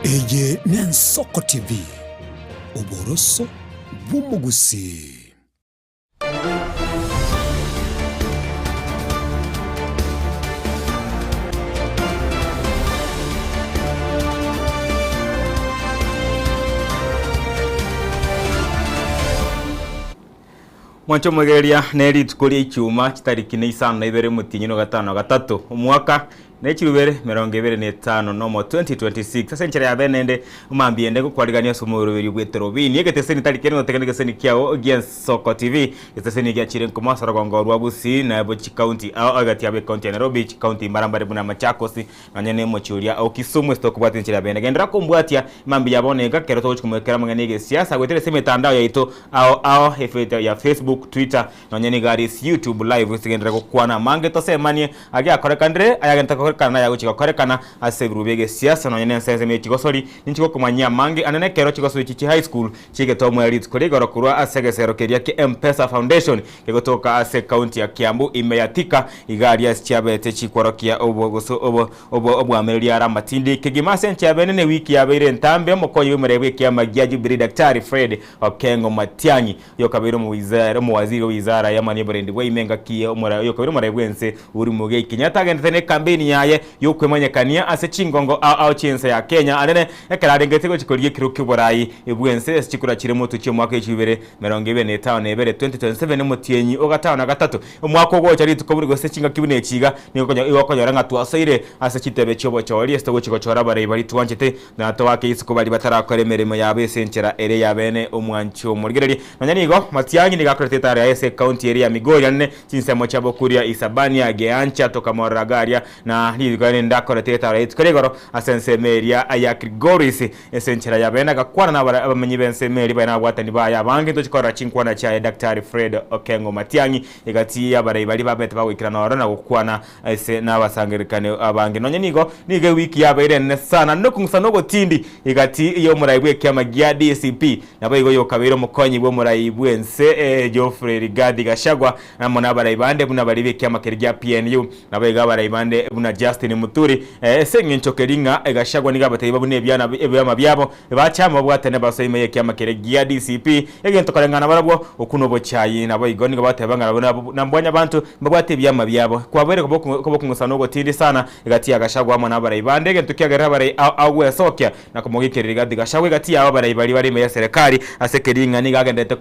Eye n'Ensoko TV, oboroso bw'omogusii. Mwanche omogeria ne rituko ria ichuma chitariki ne isano na ibere omotienyi no gatano na gatato omwaka ne chirubere 25 nomo 2026 ase enchera ya bene ende omambia ende ngokwarigania ase omoroberio bw'eterobini egeteseni tari kende gotega negeseni kiao gi'ensoko TV egeteseni giachire nkoma ase orogongo rwa Gusii na bo chikaunti ao egati yabo ekaunti ya Nairobi chikaunti mbarambare buna Machakos Nonya nemochie oria o Kisumu ase tokobwatia enchera ya bene. Genderera kombwatia mambia ya bono iga ekero togochia komoekera amang'ana y'egesiasa goetera ase emetandao yaito ao ao efe ya Facebook, Twitter nonya nigo aria ase YouTube live ase genderera gokwana amange tosemanie aria akorekanire ayagente gokorekana na ayagochia gokorekana ase ebirubo bi'egesiasa nonya nense ensemo ye chigosori ninchi gokomanyia amange ande nekero chigosori echi chia high school chi'egetomo ya rituko ria igoro korwa ase egesero keria kia M-Pesa Foundation kegotoka ase ekaunti ya Kiambu ime ya Thika Iga aria ase chiabete chikworokia obo gose obo obo obwamereri are amatindi kegima ase enchera bene ne wiki yabeire entambe omokonyi bw'emeremo bw'ekiama gia Jubilee Daktari Fred Okengo Matiang'i oyokabeire omowiza omowaziri o wizara y'amani y'oborendi bwa ime engaki ye omora oyokabeire omorai bw'ense Uhuru Muigai Kenyatta agendete ne campaign yaye y'okwemanyekania ase chingongo ao ao chi'ense ya Kenya anene ekero arengete gochia korigia ekero ki'oborai bw'ense ase chikura chire motwe chi'omwaka echi ibere 2057, 2027 omotienyi o gatano na gatato Omwaka ogocha rituko buna gose chingaki buna echi iga, nigo igo okonyora ng'a twasoire ase chitebe chi'obochori ase togochia gochora abarai baria twanchete, na toake isiko baria batarakora emeremo yabo ase enchera ere y'abeene omwanchi omorigereria. Nonya nigo, Matiang'i nigo akorete etaro yaye ase ekaunti eria ya Migori anene chinsemo chia Bokuria, Isabania, Geancha, tokamorora iga aria, na rituko rinde akorete etaro yaye rituko ria igoro ase ensemo eria ya Kilgoris. Ase enchera y'abeene agakwana nabare abamenyi b'ensemo eria bare nababwatani baye abange, ntoche korora chinkwana chiaye Daktari Fred Okengo Matiang'i egati y'abarai baria babete bagoikerana ororo na gokwana ase nabasangererekani abange. Nonye nigo nigo ewiki yabeire enene sana nokong'usa nogotindi egati y'omorai bw'ekiama gia DCP naboigo oyokabeire omokonyi bw'omorai bw'ense Geoffrey Rigathi Gachagua amo nabarai bande buna baria b'ekiama keria gia PNU. Naboigo abarai bande buna Justin Muturi, ase engencho keria ng'a Gachagua nigo abatebi babune ebiana ebiama biabo, bache amo babwatane basoe ime y'ekiama keria gia DCP, egento koreng'ana barabwo, okwo nobochai. Naboigo nigo bateba ng'a nabwo na mbwanyabanto mbabwate ebiama biabo. Kwabeire kobokong'usana ogotindi sana egati ya Gachagua amo nabarai bande, egento kiagerire abarai ao ao gwesokia na komogekeria Rigathi Gachagua egati yabo abarai baria bare ime y'eserekari ase keria ng'a nigo agendererete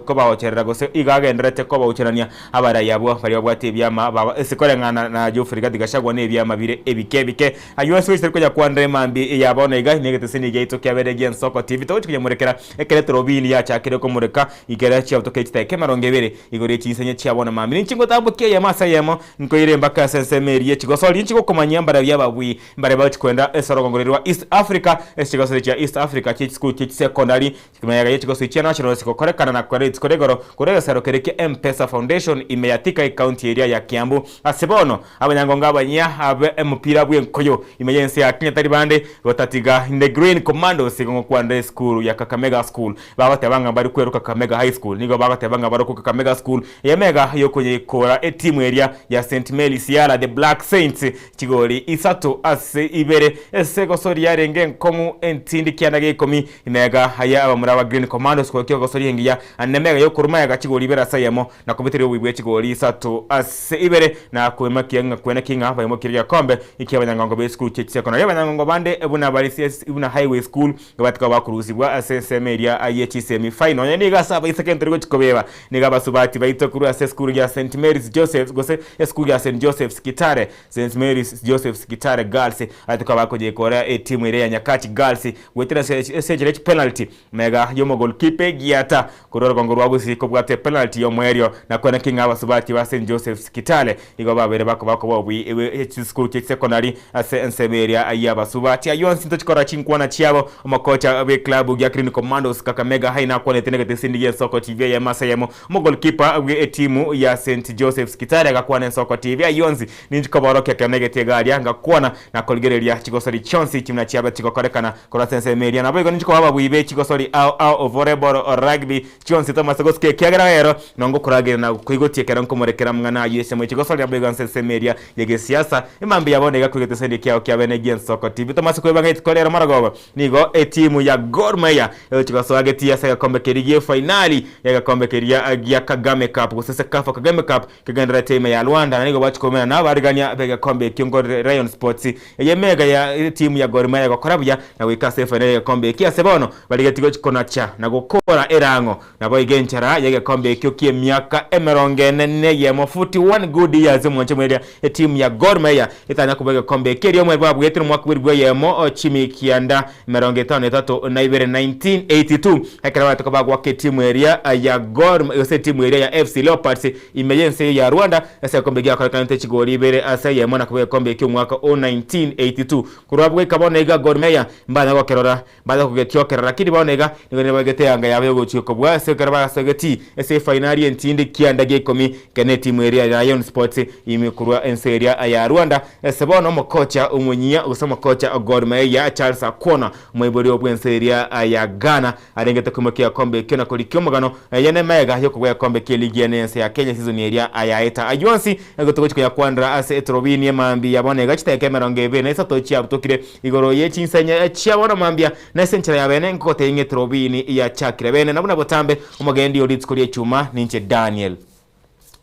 kobaocherera gose igo agendererete kobaucherania Abarai abwo baria babwate ebiama babo ase koreng'ana na Geoffrey Rigathi Gachagua nebiama bire ebike ebike. Ayio ase gochia tari koyakwanera emambia eye ya bono iga negeteseni giaito kiabeire gi'ensoko TV togochia koyemorekera ekero etorobini yachakire komoreka igere chiabutoka chidakika emerongo ebere igoro ye chinsenye chia bono mambia. Ninche ngotambokia eyemo ase eyemo nkoire mpaka ase ensemo eria ye chigosori inche gokomanyia mbarabwo ababui mbare bagochia koenda ase orogongo roria rwa East Africa ase chigosori chia East Africa chie chisukuru chie chisecondary Magega ye chigosori chia National chigokorekana na kera rituko rigoro korwa egesero keria kia M-Pesa Foundation ime ya Thika ecounty eria ya Kiambu. Ase bono, abanyangongo abanyia abe emopira bw'enkoyo ime y'ense ya Kenya tari bande gotatiga The Green Commandos igo ngokwanera esukuru ya Kakamega School bagoteba ng'a mbari kwerwa Kakamega High School nigo bagoteba ng'a barokwe Kakamega School eyemega yokonyeikora etimu eria ya St Mary Siala The Black Saints chigori isato ase ibere ase egosori yarenge enkong'u entindi kianda gia ikomi Emegega aya abamura ba Green Commandos goika egosoria engiya, naende nemegega y'okoruma yagachigwa ibere ase eyemo, na kobeteria oboyi bwe chigori isato ase ibere, na koimokia ng'a kweneki ng'a baimokirie egekombe eki'abanyangongo b'esukuru chie chisekondari. Abanyangongo bande buna bare buna Highway School nigo bakorusibwa ase ensemo eria ye chisemi final. Nonya nigo ase abaiseke ntori gochia kobeba, nigo abasubati baito korwa ase esukuru ya St Mary's Joseph's gose esukuru ya St Joseph's Kitale St Mary's Joseph's Kitale Girls aye bakoyekora etimu eria ya Nyakach Girls Goetera ase ase enchera ye chipenalty, mega y'omogolkipa egiata korwa orogongo rwa Gusii kobwata epenalty y'omoerio na koeneki ng'a abasubati ba St Joseph's Kitale nigo babeire bakoba koba obui bwe chisukuru chie chisekondari ase ensemo eria y'abasubati. Ayio onsi ntochikorora chinkwana chiabo. Omokocha bw'eclub gia Green Commandos Kakamega High nakwanete negeteseni gi'ensoko TV eyemo ase eyemo. Omogolkipa bwe etimu ya St Joseph's Kitale agakwana ensoko TV ayio onsi ninchi koborokia ekero negetie iga aria ngakwana na korigereria chigosori chionsi chimuna chiabe chigokorekana korwa ase ensemo eria. Naboigo ninche koba ababui be chigosori ao ao, volleyball, rugby, chionsi tomase gosika ekiagera ero nongokorageria na koigotia ekero nkomorekera amang'ana ayio ensemo ye chigosori naboigo ase ensemo eria y'egesiasa. Kwanza emambia bono iga kwegeteseni kiao kia bene gi'Ensoko TV. Tomase kwebanga rituko rero marogoba nigo etimu ya Gor Mahia egochia gosoa getii ase egekombe keria gi'efainali y'egekombe keria gia Kagame Cup gose Cecafa Kagame Cup kegendererete ime ya Rwanda na nigo bachia koumera na abarigania b'egekombe ekio ngo Rayon Sports. Eye emega ya etimu ya Gor Mahia gokora buya na goika ase efainali y'egekombe eki ase bono barigetie gochia konacha na gokora erang'o Naboigo enchera y'egekombe ekio ki'emiaka emerongo ene neyemo, 41 good years, omwanche mweria etimu ya Gor Mahia etanya kobua egekombe ekio erio omweri bwabuete nomwaka bw'elifu eyemo chimi kianda 52, 1982, ekero baratoka bagoaka etimu eria ya Gor gose etimu eria ya FC Leopards ime y'ense eyio ya Rwanda ase egekombe giakorekanete chigori ibere ase eyemo na kobua egekombe ekio omwaka o 1982. Korwa abwo goika bono iga Gor Mahia mbanya gokerora Mbaye kogetiokera, lakini bono iga nigo nebagete eanga yabo y'ogochia kobua ase ekero barasogeti ase efainali entindi kianda gia ikomi kene etimu eria ya Rayon Sports ime korwa ense eria ya Rwanda. Ase bono omokocha omonyia gose omokocha o Gor Mahia Charles Akwona omoibori bw'ense eria ya Ghana arengete koimokia egekombe ekio na korikia omogano eye nemega yokobua egekombe ki'eligi ene y'ense ya Kenya season eria yaeta. Ayio onsi nigo togochia koyakwanera ase etorobini emambia ya bono iga chidakika 23 chiabutokire Igoro ye chinsenya chia bono mambia, na ase enchera ya bene nkogotebia ng'a etorobini yachakire bene, na buna botambe omogendi o rituko ri'echuma ninche Daniel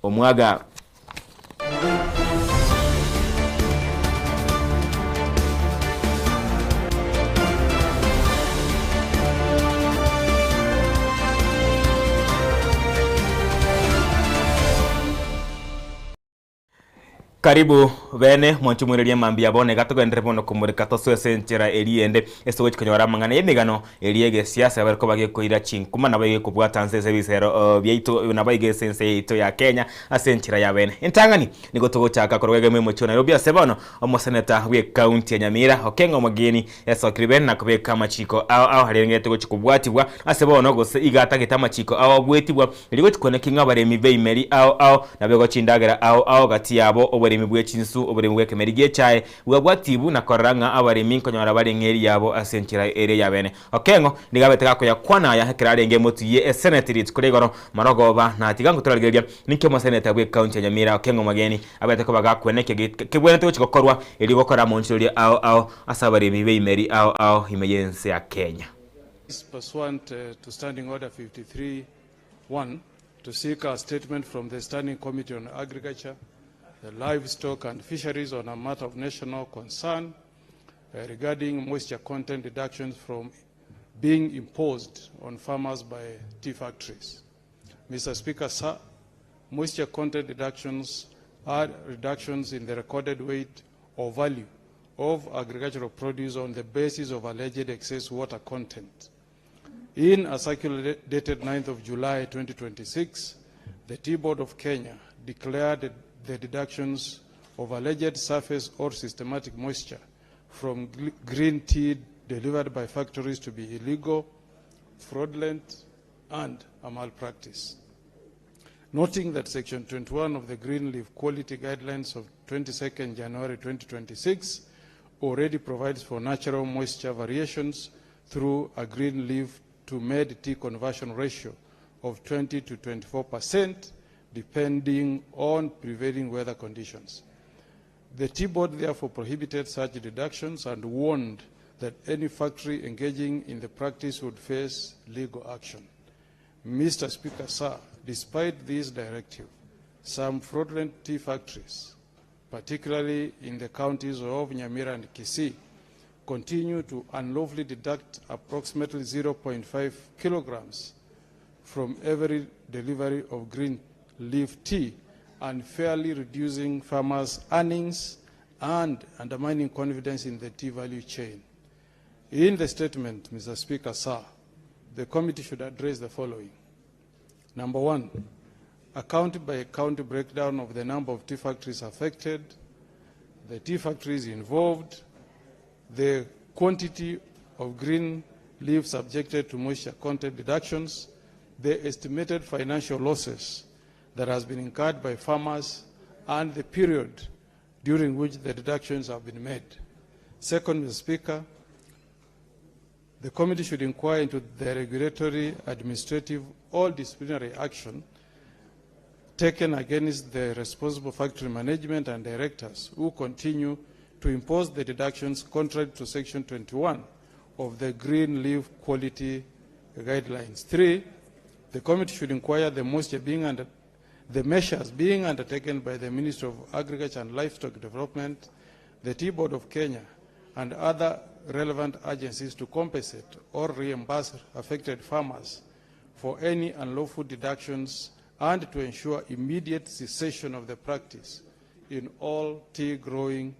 omwaga. Karibu bene mwanche mwererie mambia bono iga togenderere bono komoreka tosoe ase enchera eria ende ase togochi konyora amang'ana y'emegano eria y'egesiasa yabare koba gekoira chinkuma nabo egekobwata nse ase ebisero biaito nabo iga ase ense yaito ya Kenya ase enchera ya bene. Entang'ani nigo togochaka korwa egemo emochie o Nairobi ase bono omoseneta bw'ecounty ya Nyamira Okengo Omogeni Esokire bene na kobeka amachiko ao ao arengete gochia kobwatigwa ase bono, gose iga atagete amachiko ao agwetigwa, erio gochia kweneki ng'a abaremi b'eimeri ao ao nabegwa chindagera ao ao gati yabo, oboremi bwe chinsu, oboremi bw'ekemeri gi'echae, bwabwatibu na korora ng'a abaremi nkonyora bare eng'eria yabo ase enchera ere y'abene. Okeng'o nigo abete gakoyakwana aya ekero arenge emotuye eseneti rituko ria igoro marogoba na tiga ngotorarigereria ninki omoseneta bw'ecounty ya Nyamira Okeng'o Omogeni abete koba gakweneki kebwenerete gochia gokorwa erio gokora amonchoreria ao ao Ase abaremi b'eimeri ao ao ime y'ense ya Kenya. Pursuant to Standing Order 53 1 to seek a statement from the Standing Committee on Agriculture, the Livestock and Fisheries on a matter of national concern regarding moisture content deductions from being imposed on farmers by tea factories. Mr. Speaker, sir, moisture content deductions are reductions in the recorded weight or value of agricultural produce on the basis of alleged excess water content. In a circular dated 9th of July 2026, the Tea Board of Kenya declared the deductions of alleged surface or systematic moisture from green tea delivered by factories to be illegal, fraudulent, and a malpractice. Noting that Section 21 of the Green Leaf Quality Guidelines of 22nd January 2026 already provides for natural moisture variations through a green leaf to made tea conversion ratio of 20 to 24 percent depending on prevailing weather conditions. The Tea Board therefore prohibited such deductions and warned that any factory engaging in the practice would face legal action. Mr. Speaker, sir, despite this directive, some fraudulent tea factories, particularly in the counties of Nyamira and Kisii, continue to unlawfully deduct approximately 0.5 kilograms from every delivery of green leaf tea, unfairly reducing farmers' earnings and undermining confidence in the tea value chain. In the statement, Mr. Speaker, sir, the committee should address the following. Number one, a county by county breakdown of the number of tea factories affected, the tea factories involved, the quantity of green leaves subjected to moisture content deductions, the estimated financial losses that has been incurred by farmers, and the period during which the deductions have been made. Second, Mr. Speaker, the committee should inquire into the regulatory, administrative, or disciplinary action taken against the responsible factory management and directors who continue to impose the deductions contrary to Section 21 of the Green Leaf Quality Guidelines. 3, the committee should inquire the moisture being under the measures being undertaken by the Ministry of Agriculture and Livestock Development, the Tea Board of Kenya, and other relevant agencies to compensate or reimburse affected farmers for any unlawful deductions and to ensure immediate cessation of the practice in all tea growing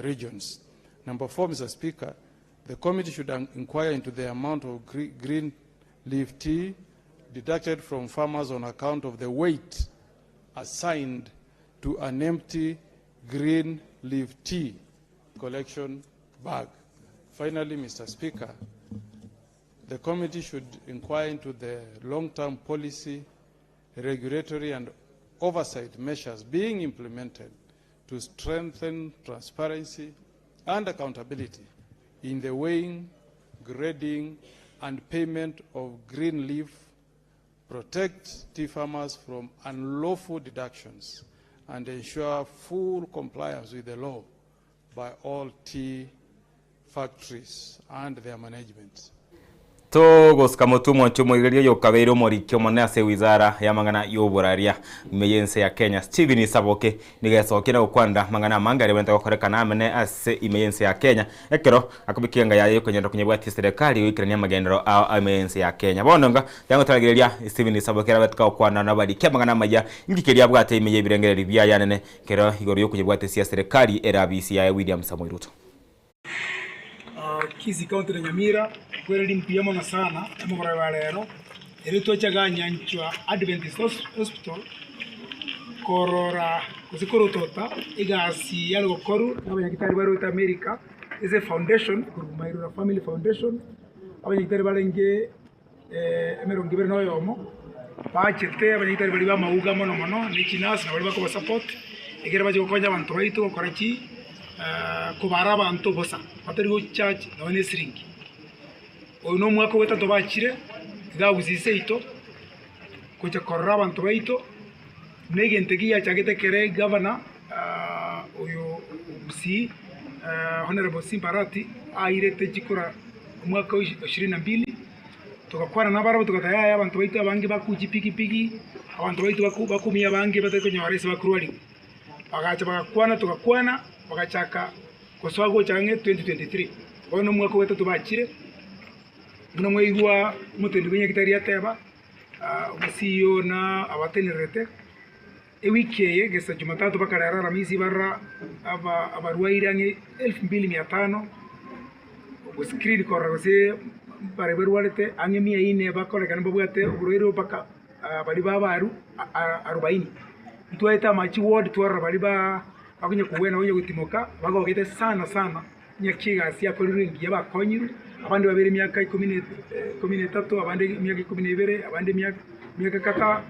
regions. Number 4, Mr. Speaker, the committee should inquire into the amount of green leaf tea deducted from farmers on account of the weight assigned to an empty green leaf tea collection bag. Finally, Mr. Speaker, the committee should inquire into the long-term policy, regulatory and oversight measures being implemented to strengthen transparency and accountability in the weighing, grading, and payment of green leaf, protect tea farmers from unlawful deductions, and ensure full compliance with the law by all tea factories and their management. Togosika motwe omwancho omoigereria oyo okabeire omoriki omonene ase ewizara y'amang'ana y'oboraria ime y'ense ya Kenya, Stephen Saboke, nigo esokia na gokwanera amang'ana amange aria abwenerete gokorekana amene ase ime y'ense ya Kenya ekero akobeka enga yaye y'okonyara konyebwatia eserekari goikerania amagenderero ao ime y'ense ya Kenya. Bono iga tangotaragereria Stephen Saboke arabete kagokwana nabariki amang'ana amaya inki keria abwate ime y'ebirengererio biaye anene kero igoro y'okonyebwatesia serekari ere abisi yaye William Samoei Ruto. Kisii County na Nyamira kwereri mbuya mono sana omogoroba wa rero, erio twacha igaa Nyanchwa Adventist Hospital korora gose korotota egasi yare gokorwa na abanyagitari barwete America ase efoundation ekorokwa Mairura Family Foundation, abanyagitari barenge emerongo ebere na oyomo, bachete abanyagitari baria b'amauga mono mono, ne chinurse na baria bakobasupport, ekero bache gokonya abanto baito gokora ki? Kobara abanto bosa, batari gocharge nonye na esiringi. Oyo na omwaka ogatato bachire, iga Gusii seito, gocha korora abanto baito, buna egento ekio giachagete ekere egavana oyo o Gusii Honourable Simba Arati airete chikura omwaka o ishirini na mbili. Togakwana nabarabwo togateba, Yaya, abanto baito abange bakwa chipigipigi, abanto baito bakumia abange batari konyora ase bakorwarigwa. Bagacha bagakwana togakwana, bagachaka gosoa gocha ang'e 2023. Bono omwaka o gatato bachire, buna mwaigwa omoteneneri bwa nyagetari ateba, omo-CEO na abatenererete, ewiki eye gesa jumatatu bakarera aramisi barora aba abarwaire ang'e elfu mbili mia tano. Goscreen korora gose baria barwarete ang'e mia ine bakorekana mbabwate oborwaire obo mpaka baria babaru arobaini. Ntwaete amache ward twarora baria ba bakonya kogwena bakonya gotimoka bagogete sana sana ng'aki egasi yakorirwe engiya bakonyirwe, abande babere emiaka ikomi na ikomi na etato, abande emiaka ikomi na ebere, abande emiaka emiaka kaka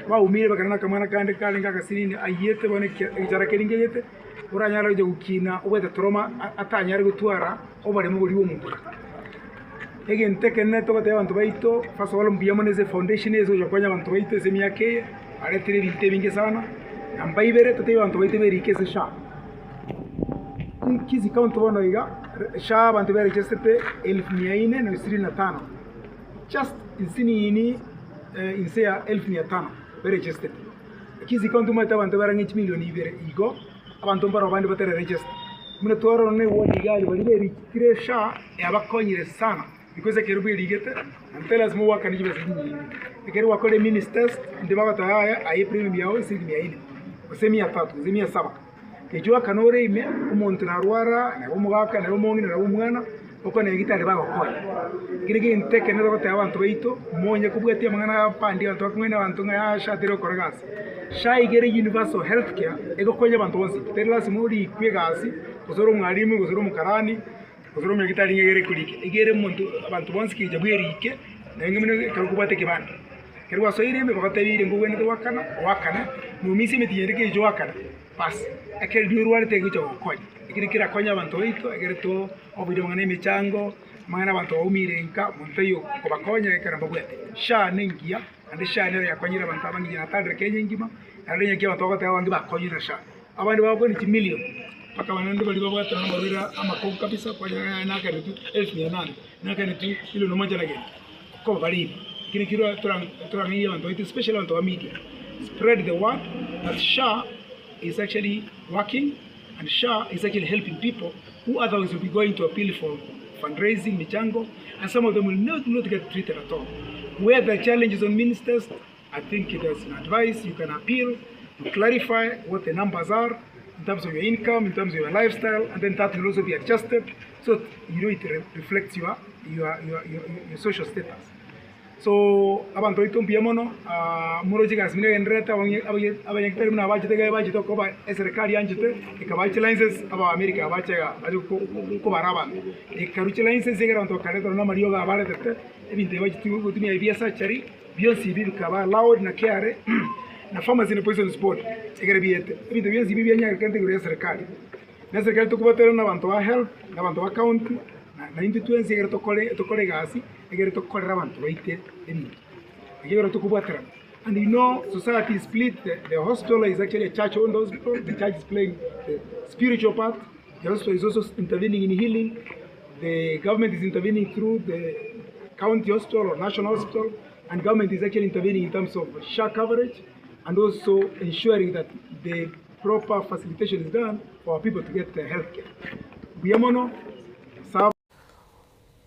baumire bakare na akamwana kande karenge agasinini aiyete bono ekichara keria nkegete. Oranyare gocha gokina obwate trauma atanyare gotwara oboremu boria bw'omobere. Egento ekenene togotebia abanto baito, first of all mbuya mono ase efoundation eye ase gocha gokonya abanto baito ase emiaka eye, baretire ebinto ebinge sana. Namba ibere, totebie abanto baito berike ase SHA. Kisii county bono iga, SHA abanto beregistete elfu mia ine na ishirini na tano, just nsinini inse ya elfu mia tano beregistete. Kisii county omanyete abanto barang'e chimilioni ibere igo, abanto mbaroo bande batari register. Buna twarora na eward iga aria baria berikire SHA yabakonyire sana because ekero bwerigete tari lasima oakane chibesa chinyinge. Ekero gwakorire means test inde bagoteba yaya aye premium yago esiringi mia ine, gose mia tatu, gose mia saba. Echi oakane ore ime, omonto narwara, nere omogaka, nere omong'ina, nere omwana, okonyora nyagetari bagokonya. Ekio negento ekenene togoteba abanto baito, monye kobwatia amang'ana aya apande abanto bakong'aina abanto ng'a yaya SHA teri gokora egasi. SHA iga ere universal health care, egokonya abanto bonsi, teri lasima orikwe egasi, gose ore omwalimu, gose ore omokarani, gose ore omonyagitari ng'a iga ere ekorika. Iga ere omonto abanto bonsi kecha bwerike, naende buna ekero okobwata ekebande. Ekero gwasoire ime bagotebirie nkogwenerete goakana, oakane, noumisia emetienyi ende kecha oakane. Bas, ekero riria orwarete egocha gokonya. Ekero kerakonye abanto baito, ekero to oboire amang'ana emechango, amang'ana abanto baumire nka, monto taiyo okobakonya ekero mbabwate. SHA nengiya. Naende SHA nero yakonyire abanto abange inye natandire Kenya engima, naende onye ki abanto bagoteba abange bakonyire na SHA. Abande bagokwana chimilion, mpaka abande baria babwate nonya amarwaire amakong'u kabisa kwanyora ng'a nakanetwe elfu mia nane, nakanetwe milion moja na gento, koba bare ime. Ekio nakio torang'ainie abanto baito especially abanto ba media, spread the word that SHA is actually working and SHA is actually helping people who otherwise will be going to appeal for fundraising, michango, and some of them will not, not get treated at all. Where the challenge is on ministers, I think there's an advice, you can appeal, you clarify what the numbers are in terms of your income, in terms of your lifestyle, and then that will also be adjusted so you know it re reflects your, your, your, your, your social status. So abanto baito mbuya mono, moroche egasi buna egendererete abanyagitari buna abachete iga bachete koba eserekari yanchete ekabaa chilicense aba America bache igaa bache kobara abanto. Ekarwa chilicense ekero abanto bakareta nonya amariogo abaretete ebinto ebi bachete gotumia ebia surgery bionsi ebi bikaba allowed na KRA na Pharmacy and Poisons Board ekero biete. Ebinto bionsi ebi bianyarekete igoro ya eserekari. Na eserekari tokobaterana na abanto ba health na abanto ba county na intwe twensi ekero tokore tokore egasi. Ekero tokorera abanto baito ebinto, nakio ekero tokobwaterana. And you know society is split, the, the hospital is actually a church owned hospital, the church is playing the spiritual part, the hospital is also intervening in healing, the government is intervening through the county hospital or national hospital, and government is actually intervening in terms of SHA coverage and also ensuring that the proper facilitation is done for our people to get the health care. Mbuya mono, saba.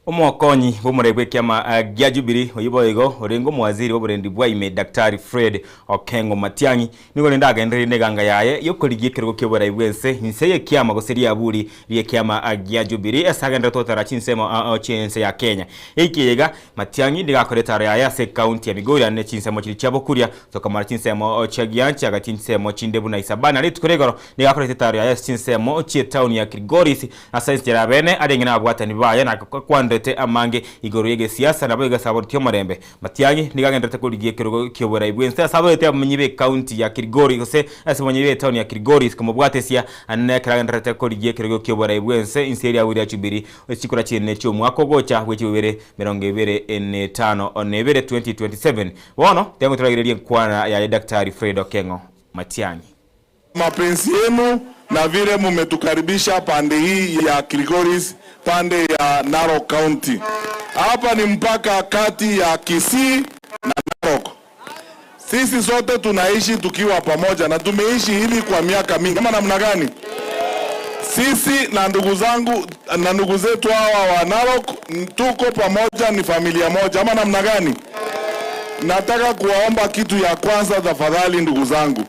Omokonyi bw'omorei bw'ekiama gia Jubilee oyio boigo orenge omowaziri bw'oborendi bwa ime Daktari Fred Okengo Matiang'i nigo rende agendereire neganga yaye y'okorigia ekerogo ki'oborai bw'ense inse y'ekiama gose riaburi ri'ekiama gia Jubilee ase agenderete gotara chinsemo chi'ense ya Kenya. Eiki eye iga Matiang'i nigo akora etaro yaye ase ekaunti ya Migori ande ne chinsemo chiria chia Bokuria tokamara chinsemo chia Gianchi agati chinsemo chinde buna Isabani na rituko ria igoro nigo akorete etaro yaye ase chinsemo chi'etauni ya Kilgoris Ase enchera y'abeene arenge nababwatani baye na akwanderete amange igoro y'egesiasa naboigo ase abaruti omorembe. Matiang'i nigo agendererete korigia ekerogo ki'oborai bw'ense ase abaete abamenyi b'ecounty ya Kilgoris gose ase abamenyi b'etaoni ya Kilgoris komobwatesia nekero agendererete korigia ekerogo ki'oborai bw'ense inse y'eriabu ria Jubilee chikura chi'ene chi'omwaka ogocha bwe chibibere 2052 2027. Bono tiga ngotoragererie enkwana yaye Daktari Fred Okeng'o Matiang'i. Mapenzi yenu na vile mumetukaribisha pande hii ya Kilgoris, pande ya Narok County. Hapa ni mpaka kati ya Kisii na Narok. Sisi sote tunaishi tukiwa pamoja na tumeishi hivi kwa miaka mingi. Kama namna gani? Sisi na ndugu zangu na ndugu zetu hawa wa Narok tuko pamoja, ni familia moja. Ama namna gani? Nataka kuwaomba kitu ya kwanza, tafadhali ndugu zangu,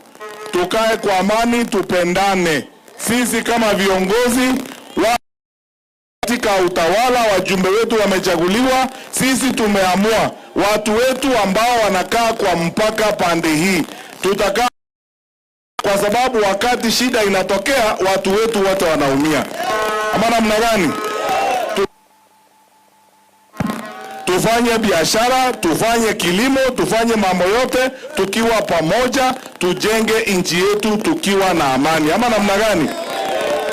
tukae kwa amani, tupendane. Sisi kama viongozi wa katika utawala, wajumbe wetu wamechaguliwa, sisi tumeamua watu wetu ambao wanakaa kwa mpaka pande hii tutakaa, kwa sababu wakati shida inatokea watu wetu wote wanaumia. Ama namna gani? Tufanye biashara, tufanye kilimo, tufanye mambo yote tukiwa pamoja, tujenge nchi yetu tukiwa na amani. Ama namna gani?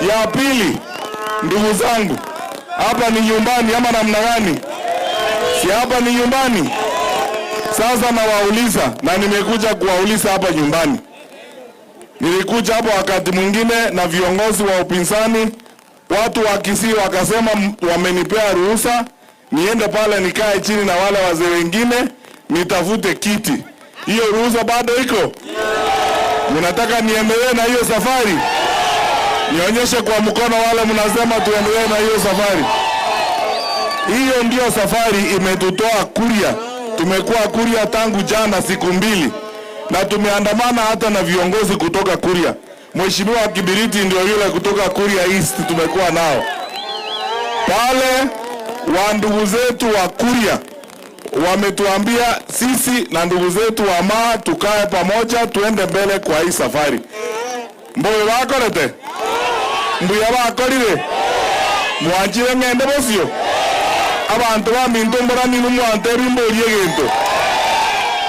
Ya pili, ndugu zangu, hapa ni nyumbani ama namna gani? Si hapa ni nyumbani? Sasa nawauliza, na nimekuja kuwauliza hapa nyumbani. Nilikuja hapo wakati mwingine na viongozi wa upinzani, watu wa Kisii wakasema wamenipea ruhusa niende pale nikae chini na wale wazee wengine nitafute kiti. Hiyo ruhusa bado iko? Mnataka niendelee na hiyo safari? Nionyeshe kwa mkono wale mnasema tuendelee na hiyo safari. Hiyo ndio safari imetutoa Kuria. Tumekuwa Kuria tangu jana siku mbili, na tumeandamana hata na viongozi kutoka Kuria. Mheshimiwa Kibiriti ndio yule kutoka Kuria East tumekuwa nao pale. Wa ndugu zetu wa Kuria wametuambia sisi na ndugu zetu wa Maa tukae pamoja, tuende mbele kwa hii safari. Mbuya bakorete mbuya bakorire mwanchire ng'ende bosio abanto baminto mbora ninu mwantebi mborie egento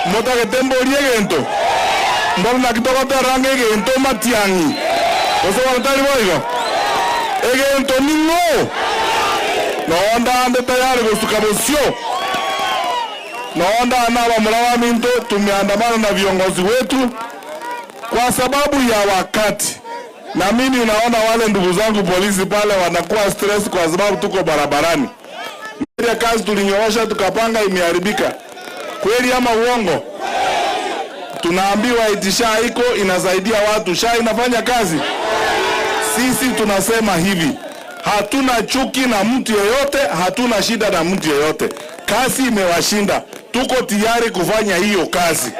motagete mborie egento mboro naki togotera ng'a egento matiang'i gose bono tari boigo egento ning'o nonde ande tayari gosuka bosio. Noo ndana abamura baminto tumeandamana na viongozi wetu kwa sababu ya wakati. Na mimi naona wale ndugu zangu polisi pale wanakuwa stress kwa sababu tuko barabarani. Ile kazi tulinyoosha tukapanga imeharibika. Kweli ama uongo? Tunaambiwa eti SHA iko inasaidia watu. SHA inafanya kazi? Sisi tunasema hivi, hatuna chuki na mtu yeyote, hatuna shida na mtu yeyote. Kazi imewashinda, tuko tayari kufanya hiyo kazi.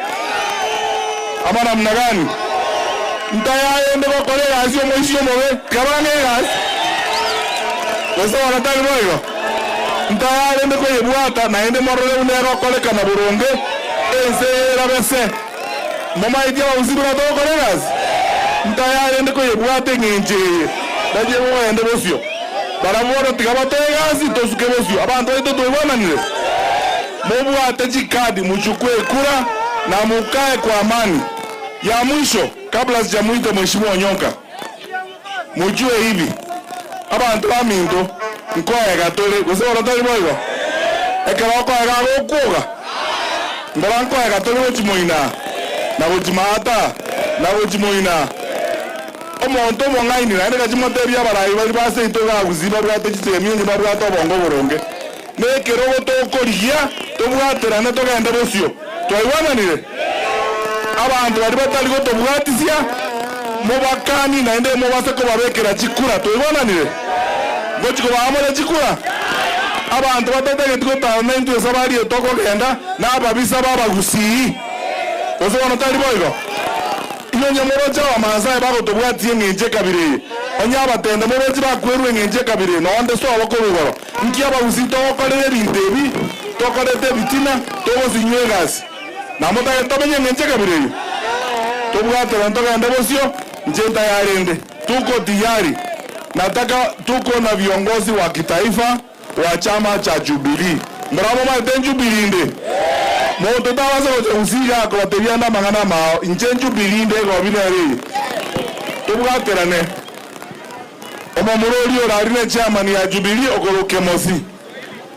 Ama namna gani? Ntayaende gokora egasi omoisia omobe, kabange egasi gose bono tari boigo? Ntayarende koyebwata naende morore buna egokorekana boronge ense erabese. Momaeti abagusii buna togokora egasi? Ntayarende koyebwata eng'encho eye, ndachie bogende bosio. Barabwo bono tiga batoe egasi tosuke bosio. Abanto baito twaigwananire? Mobwate chikadi mochukue ekura na mokae kwa amani. Ya mwisho kabla sijamuita Mheshimiwa Onyonka, mojue hivi abanto baminto nkoega tore gose bono tari boigo? Ekero okoega agokwoga nkora nkoega tore gochi moina na gochi maata na gochi moina. Omonto omong'aini naende gachimotebia abarai baria ba seito iga gusii babwate chisemi onye babwate obongo oboronge. Nekerogo tokorigia tobwaterane togende bosio. Twaigwananire? Abanto baria batari gotobwatisia mobakanie naende mobase kobabekera chikura. Twaigwananire? Ngochi kobaa more chikura? Abanto batatageti gotara naintwe esabari eye tokogenda nababisa b'Abagusii. Gose bono tari boigo? Inwe onye moroche Abamansae bagotobwatia eng'encho ekabira eye, onye abatende moroche bakwerwa eng'encho ekabira eye, nonde sobo korwa igoro, Inki abagusii togokorera ebinto ebi tokorete ebitina, togosinywa egasi? Na motagete tomenye engencho ekabira eyio? Tobwaterane togende bosio, inche ntayari inde. Tuko tiyari. Nataka tuko na viongozi wa kitaifa wa chama cha Jubilee. Mbora momaete Jubilee inde? Monto tabasa gocha gusii iga akobatebia ande amang'ana amao. Inche Jubilee inde egobi nere eye. Tobwaterane. Omomura oria orari ne chairman ya Jubilee okorwa Kemosi,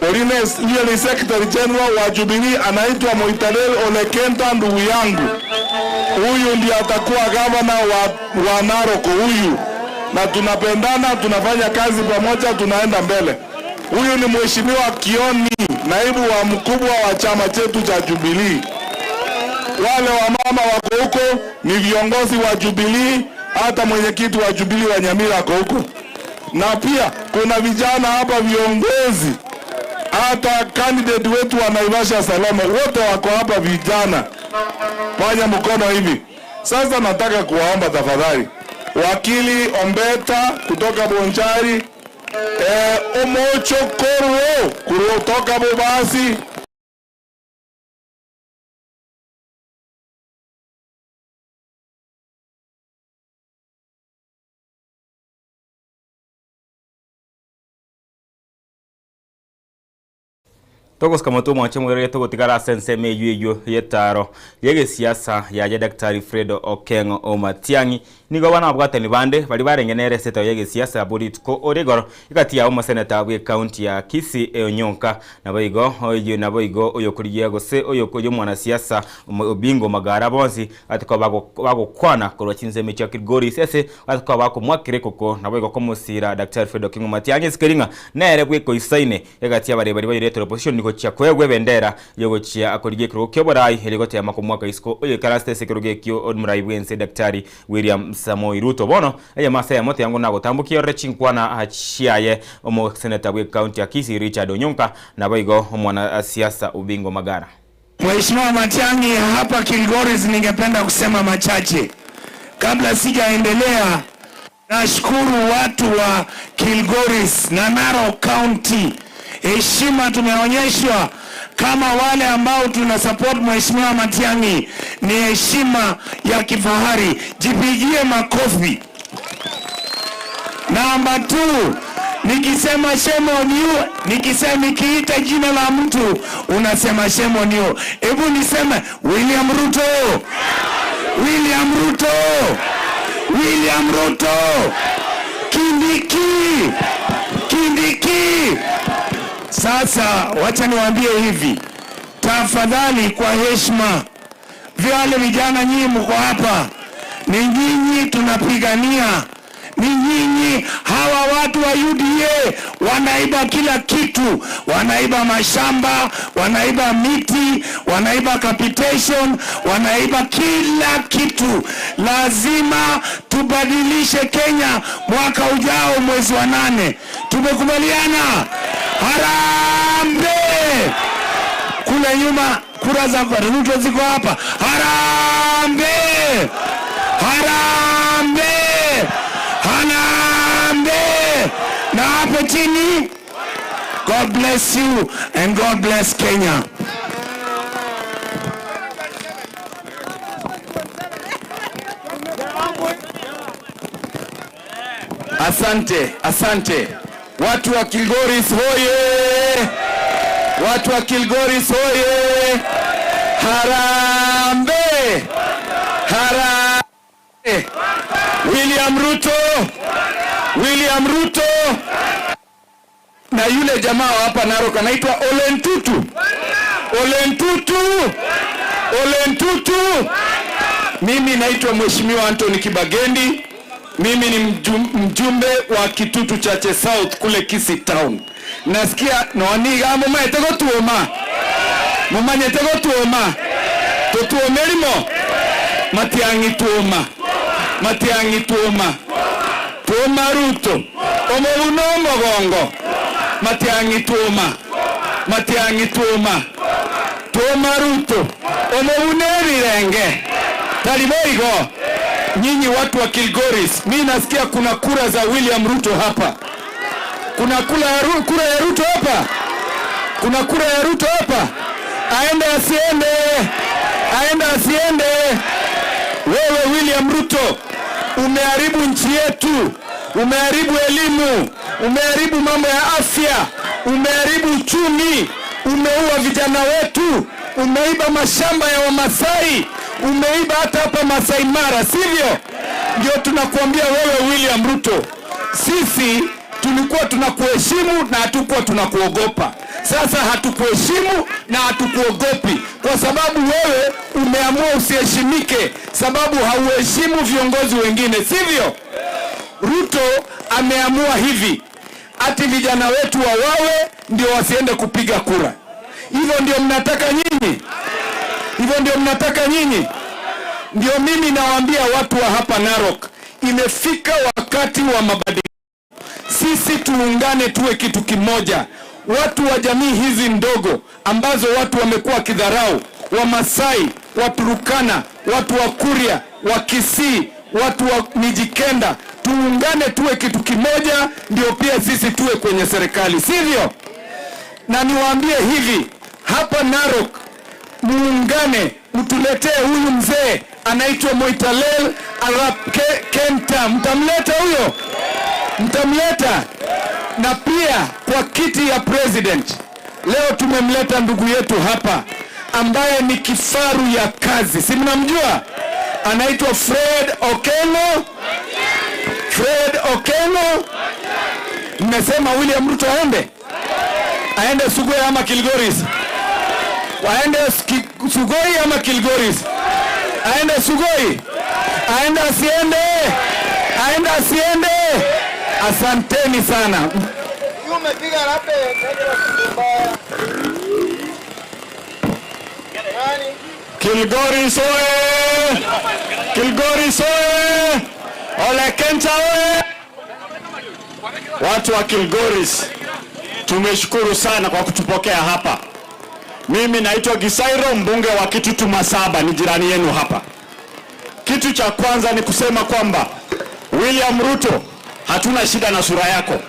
oria ndiye ni secretary general wa Jubilee anaitwa Moitalel Ole Kenta ndugu yangu, huyu ndiye atakuwa gavana wa, wa Narok huyu, na tunapendana, tunafanya kazi pamoja, tunaenda mbele. Huyu ni mheshimiwa Kioni, naibu wa mkubwa wa chama chetu cha Jubilee. Wale wamama wako huko ni viongozi wa Jubilee, hata mwenyekiti wa Jubilee wa Nyamira ako huko, na pia kuna vijana hapa viongozi, hata candidate wetu wa Naivasha Salome, wote wako hapa vijana. Fanya mkono hivi. Sasa nataka kuwaomba tafadhali, wakili Ombeta kutoka Bonchari, eh, Omocho Korwo kutoka Bobasi. Togosika motwe omwanche omogerere togotigara ase ensemo eyio eyio y'etaaro y'egesiasa yaye Daktari Fred Okeng'o o Matiang'i. Nigo abana ababwatani bande baria barenge nere ase etayo y'egesiasa abwo rituko ore igoro egati yabo omoseneta bw'ecounty ya Kisii Onyonka naboigo oyio naboigo oyokorigia gose oyo omwanasiasa Obingo Magara bonsi Batoka bagokwana korwa chinsemo chia Kilgoris ase batoka bakomoakera ekoko naboigo komosiira Daktari Fred Okengo Matiang'i ase ng'a nere bwekoisaine egati y'abarebi baria bairetwe opposition gochia koegwa ebendera yogochia korigia ekerogo ki'oborai erio gotema komoaka isiko oyoikaransete ase ekerogo ekio omorai bwense Daktari William Samoei Ruto. Bono eyemo ase eyemo tiango nagotambokia orore chinkwana chiaye omoseneta bw'ecounty ya Kisii Richard Onyonka naboigo omwanasiasa Obingo Magara. Mheshimiwa Matiang'i, hapa Kilgoris ningependa kusema machache kabla sijaendelea. Nashukuru watu wa Kilgoris na Narok County, heshima tumeonyeshwa kama wale ambao tuna support Mheshimiwa Matiang'i ni heshima ya kifahari, jipigie makofi. Namba 2, nikisema shame on you, nikisema nikiita jina la mtu unasema shame on you. Hebu niseme William Ruto, William Ruto, William Ruto, Kindiki, Kindiki. Sasa wacha niwaambie hivi, Tafadhali, kwa heshima, wale vijana nyinyi mko hapa, ni nyinyi tunapigania, ni nyinyi. Hawa watu wa UDA wanaiba kila kitu, wanaiba mashamba, wanaiba miti, wanaiba capitation, wanaiba kila kitu. Lazima tubadilishe Kenya mwaka ujao mwezi wa nane. Tumekubaliana? Harambee! Kule nyuma kura za Ruto ziko hapa. Harambee! Harambee! Harambee! Na hapo chini, God bless you and God bless Kenya. Asante, asante. Watu wa Kilgoris hoye! Watu wa Kilgoris hoye! Harambee! Harambee! William Ruto! William Ruto! Na yule jamaa wa hapa Narok anaitwa Ole Ntutu. Ole Ntutu! Ole Ntutu! Mimi naitwa Mheshimiwa Anthony Kibagendi. Mimi ni mjumbe wa Kitutu Chache South kule Kisii Town. Nasikia noaniga mumaete gotuoma. Mumanyete gotuoma. Tutuomerimo. Matiang'i tuoma. Matiang'i tuoma. Tuoma Ruto. Omobuno omogongo. Matiang'i tuoma. Matiang'i tuoma. Tuoma Ruto. Omobune ebirenge. Taliboigo. Nyinyi watu wa Kilgoris, mi nasikia kuna kura za William Ruto hapa. Kuna kura ya Ruto hapa. Kuna kura ya Ruto hapa. Aende asiende? Aende asiende? Wewe William Ruto umeharibu nchi yetu, umeharibu elimu, umeharibu mambo ya afya, umeharibu uchumi, umeua vijana wetu, umeiba mashamba ya Wamasai, umeiba hata hapa Masai Mara, sivyo? Ndio tunakuambia wewe William Ruto, sisi tulikuwa tunakuheshimu na hatukuwa tunakuogopa. Sasa hatukuheshimu na hatukuogopi, kwa sababu wewe umeamua usiheshimike, sababu hauheshimu viongozi wengine, sivyo? Ruto ameamua hivi, ati vijana wetu wawawe ndio wasiende kupiga kura. Hivyo ndio mnataka nyinyi? Hivyo ndio mnataka nyinyi? Ndio mimi nawaambia watu wa hapa Narok, imefika wakati wa mabadiliko. Sisi tuungane tuwe kitu kimoja. Watu wa jamii hizi ndogo ambazo watu wamekuwa kidharau, Wamasai, Waturukana, watu wa Kuria, wa Kisii, watu wa Mijikenda, tuungane tuwe kitu kimoja, ndio pia sisi tuwe kwenye serikali, sivyo? Na niwaambie hivi, hapa Narok muungane, mtuletee huyu mzee anaitwa Moitalel Arap Kenta. Mtamleta huyo? Mtamleta? Na pia kwa kiti ya president, leo tumemleta ndugu yetu hapa ambaye ni kifaru ya kazi, si mnamjua? Anaitwa Fred Okengo. Fred Okengo. Mmesema William Ruto aende? Aende Sugoi ama Kilgoris? Aende Sugoi ama Kilgoris? Aende Sugoi? Aende asiende? Aende asiende? Asanteni sana. Kilgoris oye! Kilgoris oye! Ole Kenta oye! Watu wa Kilgoris, tumeshukuru sana kwa kutupokea hapa. Mimi naitwa Gisairo, mbunge wa Kitutu Masaba, ni jirani yenu hapa. Kitu cha kwanza ni kusema kwamba William Ruto, hatuna shida na sura yako.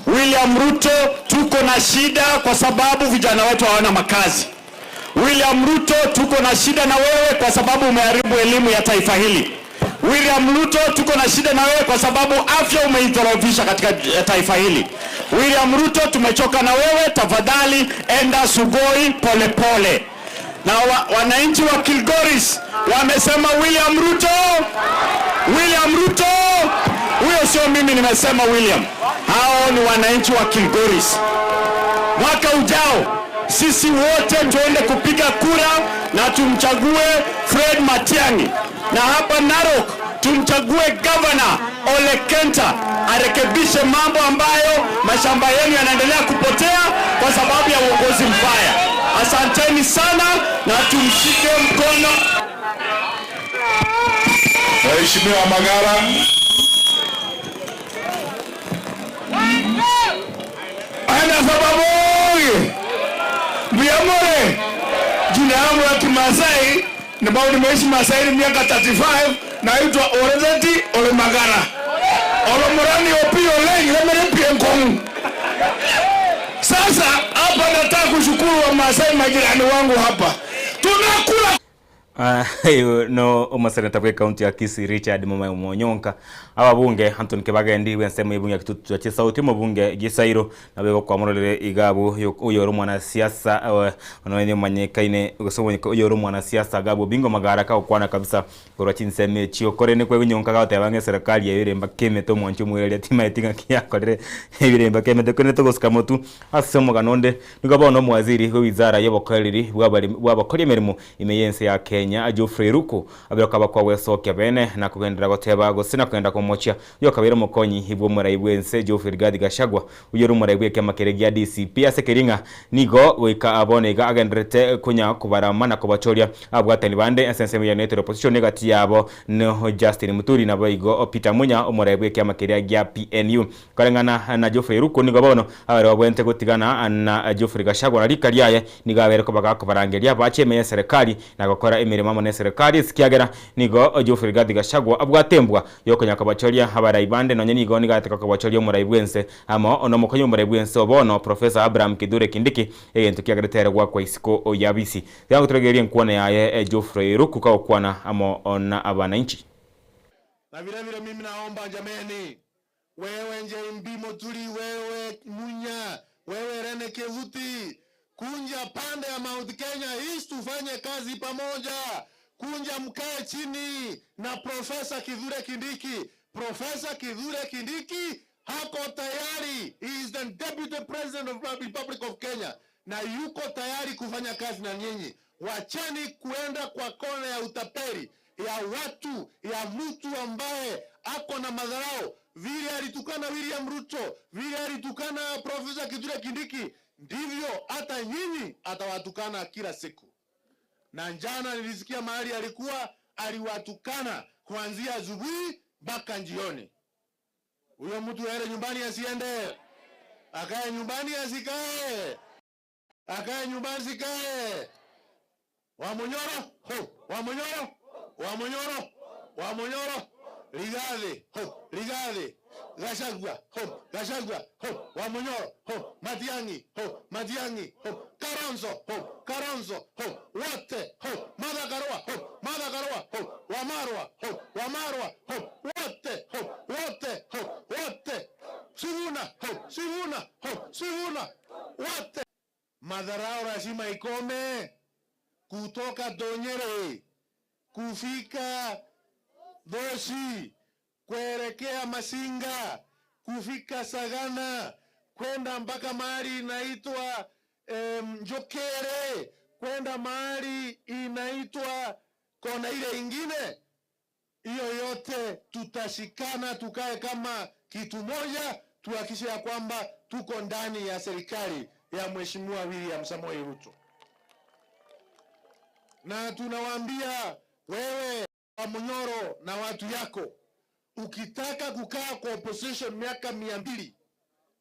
William Ruto, tuko na shida kwa sababu vijana wetu hawana makazi. William Ruto, tuko na shida na wewe kwa sababu umeharibu elimu ya taifa hili. William Ruto, tuko na shida na wewe kwa sababu afya umeidhorofisha katika taifa hili. William Ruto, tumechoka na wewe, tafadhali enda Sugoi polepole pole. Na wananchi wa Kilgoris wamesema William Ruto, William Ruto. Huyo sio mimi nimesema William, hao ni wananchi wa Kilgoris. Mwaka ujao Sisi wote tuende kupiga kura na tumchague Fred Matiang'i, na hapa Narok tumchague Governor Ole Kenta arekebishe mambo ambayo mashamba yenu yanaendelea kupotea kwa sababu ya uongozi mbaya. Asanteni sana na tumshike mkono. Mheshimiwa Magara. Ana sababu Mbiamore, jina yangu ya Kimasai ambao nimeishi Masai miaka 35, naitwa Orezeti Ole Magara. Olomorani Opiyo Leng lemerepie Nkongu. Sasa hapa nataka kushukuru wa Masai majirani wangu hapa. Tunakula Oyo no omoseneta bw'ecounty ya Kisii Richard Mamae Omonyonka, ababunge Anthony Kibagendi bw'ensemo y'ebunge ya Kitutu Chache South, omobunge Gisairo nabo egokwamororire iga abwo oyore omwanasiasa nonya omanyekaine gose oyore omwanasiasa iga abwo Bingo Magara kagokwana kabisa korwa chinsemo echio. Korende kwenyonka gagoteba ng'a eserekari eye ere mpaka emete omwanchi omoireria timaeti ng'aki yakorire ebire mpaka emete korende togosika motwe ase omogano onde. Nigo bono omowaziri bwe wizara y'obokoreri bw'abakori emeremo ime y'ense ya Kenya Geoffrey Ruku abeire okaba kwagwesokia bene na kogenderera goteba gose na kogenda komochia oyio okabeire omokonyi bw'omorai bw'ense Geoffrey Rigathi Gachagua oyio ore omorai bw'ekiama keria gia DCP ase keria ng'a nigo goika bono iga agendererete konya kobarama na kobachoria ababwatani bande ase ensemo ya United Opposition egati yabo no Justin Muturi naboigo Peter Munya omorai bw'ekiama keria gia PNU. Koreng'ana na Geoffrey Ruku nigo bono abare babwenerete gotigana na Geoffrey Gachagua na rika riaye nigo abere koba gakobarangeria bache ime y'eserekari na gokora emeremo amo n'eserekari ekiagera nigo Geoffrey Rigathi Gachagua abwate embwa yokonya kobachoria abarai bande nonye nigo nigo aratake kobachoria omorai bwense amo nomokonyi bw'omorai bwense o bono Professor Abraham Kithure Kindiki egento kiagerete ere goakwa isiko y'abisi. Tiga ngotoregererie enkwana yaye Geoffrey Ruku kagokwana amo na abananchi. Na vile vile mimi naomba jameni, wewe Njimbi Muturi, wewe Munya, wewe Rene Kevuti, kunja pande ya Mount Kenya East tufanye kazi pamoja. Kunja mkae chini na Profesa Kithure Kindiki. Profesa Kithure Kindiki hako tayari, he is the deputy president of the Republic of Kenya na yuko tayari kufanya kazi na nyinyi. Wacheni kuenda kwa kona ya utapeli ya watu ya mtu ambaye ako na madharau. Vile alitukana William Ruto, vile alitukana Profesa Kithure Kindiki, ndivyo hata nyinyi atawatukana kila siku. Na jana nilisikia mahali alikuwa aliwatukana kuanzia asubuhi mpaka jioni. Huyo mtu aende nyumbani asiende, akae nyumbani asikae, akae nyumbani asikae. Wamunyoro ho, Wamunyoro, Wamunyoro, Wamunyoro, Rigathi ho, Rigathi, Gachagua ho, Gachagua ho, Wamunyoro ho, Matiang'i ho, Matiang'i ho, Kalonzo ho, Kalonzo ho, wote ho, Martha Karua ho, Martha Karua ho, Wamarwa ho, Wamarwa ho, wote ho, wote ho, wote, Sifuna ho, Sifuna ho, Sifuna, wote. Madharau lazima ikome kutoka Donyere kufika Dosi kuelekea Masinga kufika Sagana kwenda mpaka mahali inaitwa Njokere kwenda mahali inaitwa kona ile ingine. Hiyo yote tutashikana, tukae kama kitu moja, tuhakikishe ya kwamba tuko ndani ya serikali ya Mheshimiwa William Samoei Ruto. Na tunawaambia wewe Wamunyoro na watu yako, ukitaka kukaa kwa opposition miaka 200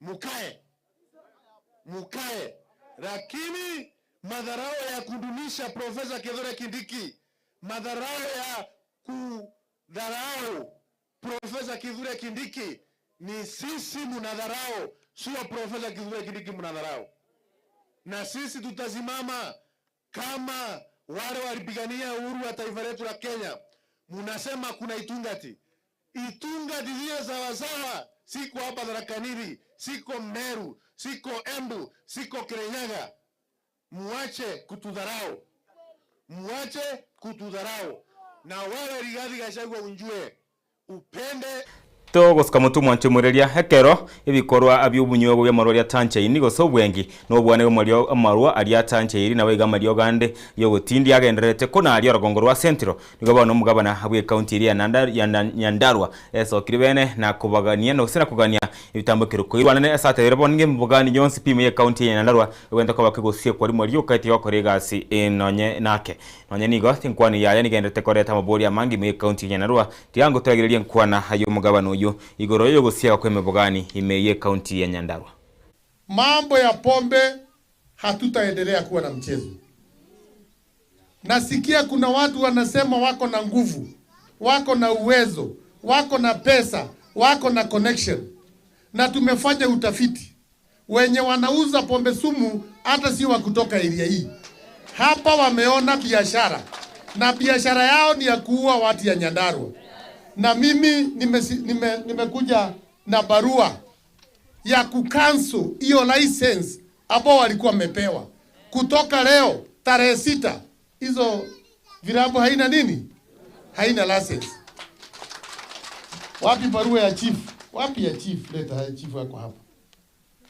mukae, mukae, lakini madharau ya kudumisha Profesa Kithure Kindiki, madharau ya kudharau Profesa Kithure Kindiki ni sisi munadharau, sio Profesa Kithure Kindiki munadharau. Na sisi tutasimama kama wale walipigania uhuru wa taifa letu la Kenya. Munasema kuna Itungati, Itungati zile sawasawa, siko hapa Tharaka Nithi, siko Meru, siko Embu, siko Kirinyaga. Muache kutudharau, muache kutudharau. Na wewe Rigathi Gachagua unjue upende. Togosuka motwe omwanche omoreria ekero ebikorwa bi'obonywegwa bw'amarwa aria atanchaini, gose obwengi, na obwane bw'amario amarwa aria atanchairi, naboigo amariogo ande y'ogotindia agendererete konaria orogongo rwa Central. Nigo bono omogabana bw'ecounty eria ya Nyandarua esokire bene na kobagania gose na kogania ebitambokero koirwanane ase atebire bono nigo emobogani yonsi pi ime y'ecounty ya Nyandarua egwenerete koba kegosiekwa rimo rioka etigokora egasi nonye nake. Nonye nigo enkwano yaye nigendererete koreta amabori amange ime y'ecounty ya Nyandarua Tiga ngotoegererie enkwana y'omogabane oyio igoro y'ogosiega kw'emebogani ime y'ecounty ya Nyandarua. Mambo ya pombe hatutaendelea kuwa na mchezo. Nasikia kuna watu wanasema wako na nguvu, wako na uwezo, wako na pesa, wako na connection. Na tumefanya utafiti, wenye wanauza pombe sumu hata si wa kutoka area hii. Hapa wameona biashara na biashara yao ni ya kuua watu ya Nyandarua. Na mimi nimekuja na barua ya kucancel hiyo license ambao walikuwa wamepewa. Kutoka leo tarehe 6 hizo vilabu haina nini? Haina license. Wapi barua ya chief? Wapi ya chief? Leta ya chief wako hapa.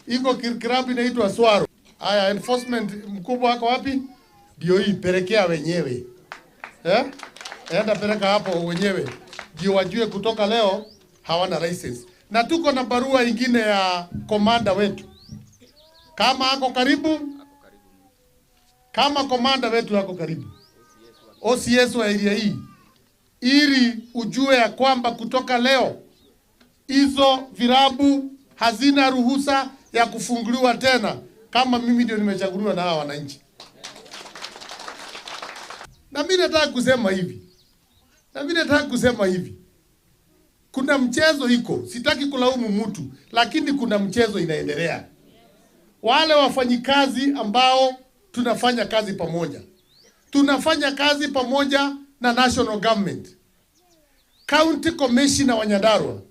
Iko klabu inaitwa Swaro. Haya, enforcement mkubwa wako wapi? Ndio hii, pelekea wenyewe. Enda peleka hapo wenyewe. Ndio wajue kutoka leo hawana license. Na tuko na barua ingine ya komanda wetu. Kama ako karibu, kama komanda wetu ako karibu, OCS wa area hii, ili ujue ya kwamba kutoka leo hizo vilabu hazina ruhusa ya kufunguliwa tena, kama mimi ndio nimechaguliwa na hawa wananchi. Na mimi nataka kusema hivi. Na mimi nataka kusema hivi. Kuna mchezo iko, sitaki kulaumu mtu, lakini kuna mchezo inaendelea. Wale wafanyikazi ambao tunafanya kazi pamoja. Tunafanya kazi pamoja na national government. County Commissioner wa Nyandarua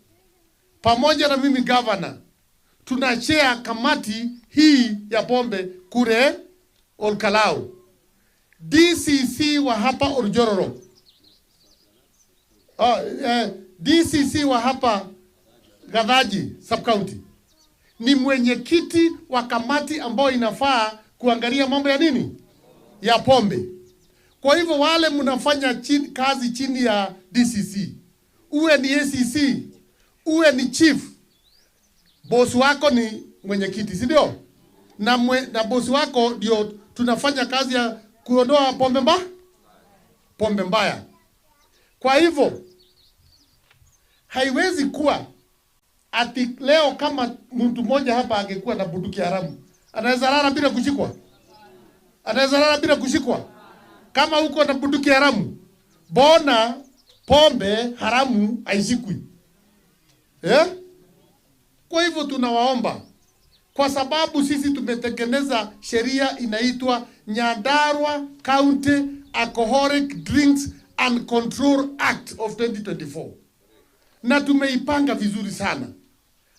pamoja na mimi governor tunashare kamati hii ya pombe kule Olkalou. DCC wa hapa Oljororok. DCC wa hapa Gathaji sub-county ni mwenyekiti wa kamati ambayo inafaa kuangalia mambo ya nini? Ya pombe. Kwa hivyo wale mnafanya kazi chini ya DCC, uwe ni ACC, uwe ni chief, boss wako ni mwenyekiti, si ndio? Na boss wako ndio tunafanya kazi ya kuondoa pombe pombe mbaya. Kwa hivyo haiwezi kuwa ati leo kama mtu mmoja hapa angekuwa na bunduki haramu, anaweza lala bila kushikwa? Anaweza lala bila kushikwa? Kama uko na bunduki haramu, bona pombe haramu haishikwi? Kwa hivyo tunawaomba, kwa sababu sisi tumetengeneza sheria inaitwa Nyandarua County Alcoholic Drinks and Control Act of 2024. Na tumeipanga vizuri sana.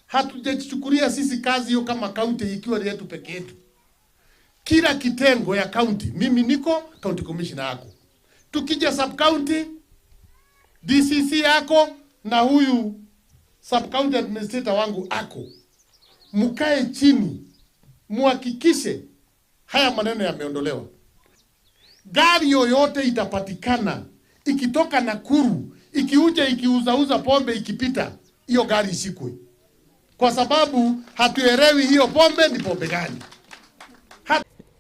Hatujachukulia sisi kazi hiyo kama county ikiwa ni yetu peke yetu. Kila kitengo ya county, mimi niko county commissioner yako. Tukija sub county, DCC yako na huyu sub county administrator wangu ako. Mkae chini, muhakikishe haya maneno yameondolewa. Gari yoyote itapatikana ikitoka Nakuru, ikiuja ikiuzauza pombe ikipita, hiyo gari ishikwe. Kwa sababu hatuelewi hiyo pombe ni pombe gani.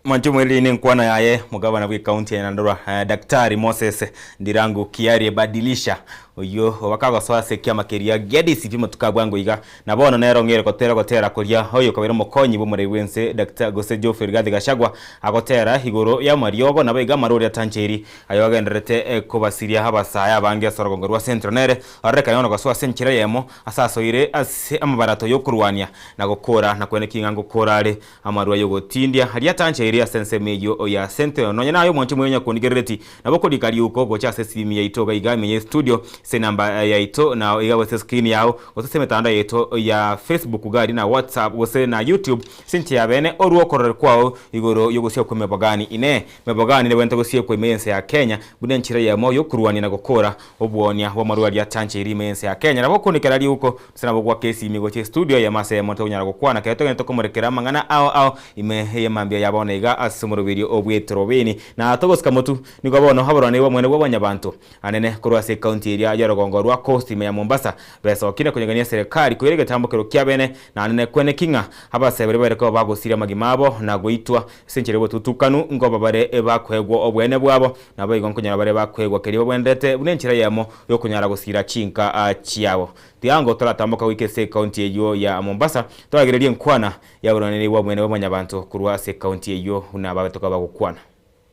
Mwancho mweli ni nkwana yaye mugabana bwi county ya Nyandarua, Daktari Moses Ndirangu Kiarie badilisha oyo wakagosoa ase kiama keria gia DCP motuka bwango iga na bono nero ng'ere gotera gotera koria oyo kabere mokonyi bomorei bwense Daktari gose Geoffrey Rigathi Gachagua agotera igoro ya mariogo nabo iga marori atancheri ayo agenderete kobasiria abasaya abange ase orogongo rwa Central nere arorekane bono gosoa ase enchera eyemo ase asoire ase amabarato yokorwania na gokora na kwene king'a ngokora are amarwa yogotindia aria atancheri ase ensemo eyio ya Central. Nonya nayo mwanche mwenye kundigerereti nabo korika riuko gocha ase esimi yaito iga iga ime ya studio Ase enamba yaito na iga gose screen yao gose ase emetandao yaito ya Facebook iga aria na WhatsApp gose na YouTube ase enchera ya bene orue okorora kwao igoro y'ogosiekwa kw'emebogani. Inee! Mebogani nebwenerete gosiekwa ime y'ense ya Kenya buna enchera eyemo y'okorwania na gokora obwonia bw'amarwa aria atancheiri ime y'ense ya Kenya? Nabo okonekera riuko gose nabo goaka esimi gochia estudio eyemo ase eyemo tokonyara gokwana ekero togenderete komorekera amang'ana ao ao ime y'emambia ya bono iga ase omoroberio bw'etorobini. Na togosika motu, nigo bono aborwani bw'omwene bwa bwanyabanto Anene korwa ase ekaunti eria y'orogongo rwa Coast ime ya Mombasa besokire konyegania eserekari koira egetambokero kiabene na anene kweneki ng'a abaseberi baire koba bagosiria amagima abo na goitwa ase enchera y'obotutukanu nkoba bare bakoegwa oboene bwabo naboigo nkonyora bare bakoegwa keria babwenerete buna enchera eyemo y'okonyara gosira chinka chiabo. Tiango toratamboka goika ase ekaunti eyio ya Mombasa toragererie enkwana y'aborwaneri bw'obwene bwa mwanyabanto korwa ase ekaunti eyio buna babete koba bagokwana.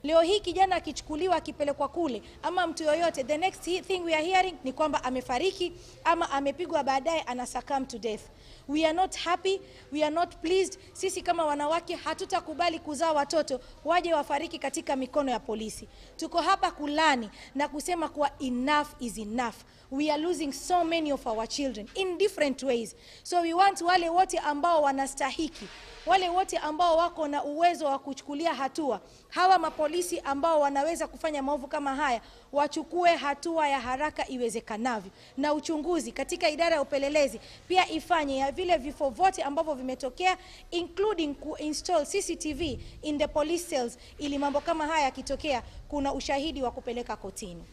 Leo hii kijana akichukuliwa akipelekwa kule ama mtu yoyote, the next thing we are hearing ni kwamba amefariki ama amepigwa, baadaye ana succumb to death. We are not happy, we are not pleased. Sisi kama wanawake hatutakubali kuzaa watoto waje wafariki katika mikono ya polisi. Tuko hapa kulani na kusema kuwa enough is enough. We are losing so many of our children in different ways. So we want wale wote ambao wanastahiki, wale wote ambao wako na uwezo wa kuchukulia hatua hawa mapolisi ambao wanaweza kufanya maovu kama haya wachukue hatua ya haraka iwezekanavyo, na uchunguzi katika idara ya upelelezi pia ifanye ya vile vifo vyote ambavyo vimetokea, including kuinstall CCTV in the police cells, ili mambo kama haya yakitokea kuna ushahidi wa kupeleka kotini.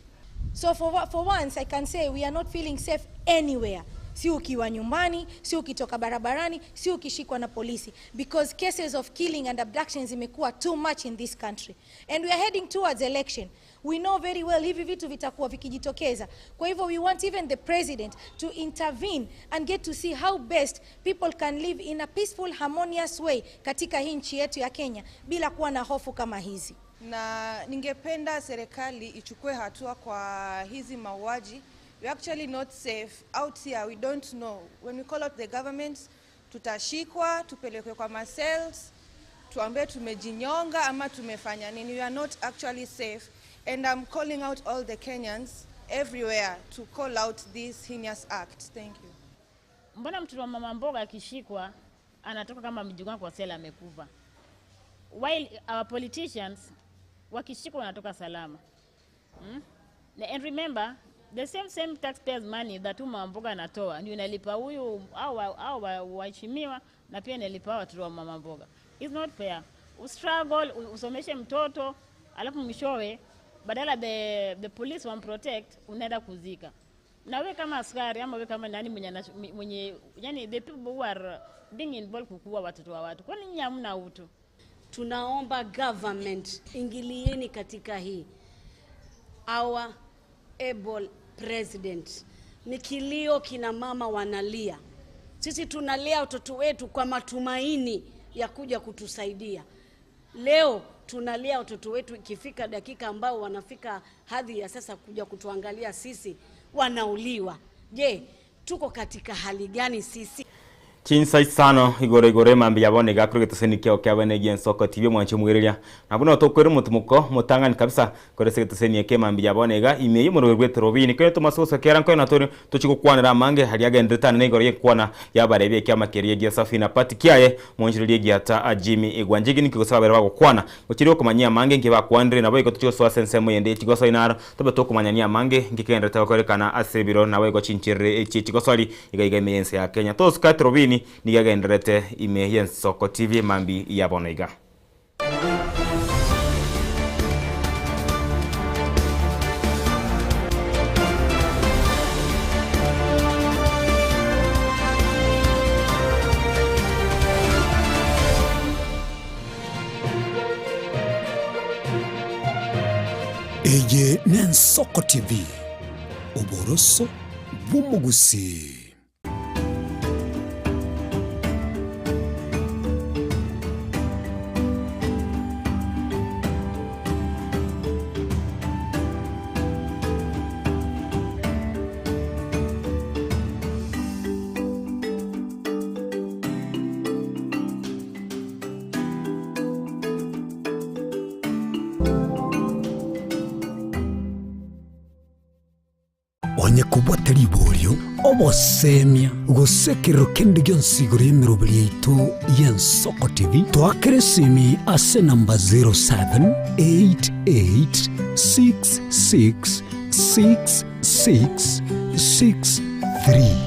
So for once I can say we are not feeling safe anywhere. Si ukiwa nyumbani, si ukitoka barabarani, si ukishikwa na polisi, because cases of killing and abductions zimekuwa too much in this country and we are heading towards election. We know very well hivi vitu vitakuwa vikijitokeza. Kwa hivyo we want even the president to intervene and get to see how best people can live in a peaceful, harmonious way katika hii nchi yetu ya Kenya bila kuwa na hofu kama hizi. Na ningependa serikali ichukue hatua kwa hizi mauaji. We are actually not safe out here, we don't know. When we call out the government, tutashikwa, tupelekwe kwa cells, tuambiwe tumejinyonga ama tumefanya nini. We are not actually safe and I'm calling out all the Kenyans everywhere to call out this heinous act. Thank you. Mbona mtoto wa mama mboga akishikwa anatoka kama mjukuu kwa sela amekufa, while our politicians wakishikwa wanatoka salama? And remember the same taxpayers money that huyu mama mboga anatoa ndio inalipa huyu au waheshimiwa na pia inalipa watoto wa mama mboga. It's not fair. Ustruggle usomeshe mtoto alafu mwishowe badala the police wam protect unaenda kuzika. Na we kama askari ama we kama nani mwenye, yani the people who are being involved kukua watoto wa watu, kwani nyinyi hamna utu? Tunaomba government ingilieni katika hii. Our able president, ni kilio kina mama wanalia. Sisi tunalea watoto wetu kwa matumaini ya kuja kutusaidia. Leo tunalea watoto wetu, ikifika dakika ambao wanafika hadhi ya sasa kuja kutuangalia sisi, wanauliwa. Je, tuko katika hali gani sisi? Chinsa isano igoro igoro emambi yabone gakuru getoseni kio kiabene giensoko TV mwanchi mwereria nabuno tokwere mutumuko mutangani kabisa kore segetoseni eke mambi yabone ga ime yumuro rwetorobini kwe tomasoso kera nko na tuchigokwanira amange hari agendetana ne igoro yekwana yabarebye kya makerie gia Safina Party kiaye mwanchi giata Jimmy Igwanjigi nikigosaba bere bagokwana ukiri okumanyia amange nki bakwandire nabo iko tuchigosoa sensemo yende chigoso inara tobe tokumanyania amange nkikendete bakorekana asebiro nabo iko chinchirire echi chigosori iga iga ime ya Kenya tosuka torobini nigagenderete ime yensoko TV mambi yabono iga. Eye n'Ensoko TV, oboroso bw'omogusii. Onye Kobwate riborio, obosemia, gose ekerero kende gionsi igoro y'emeroberi yaito y'Ensoko TV, toakere esimi ase enamba 0788666663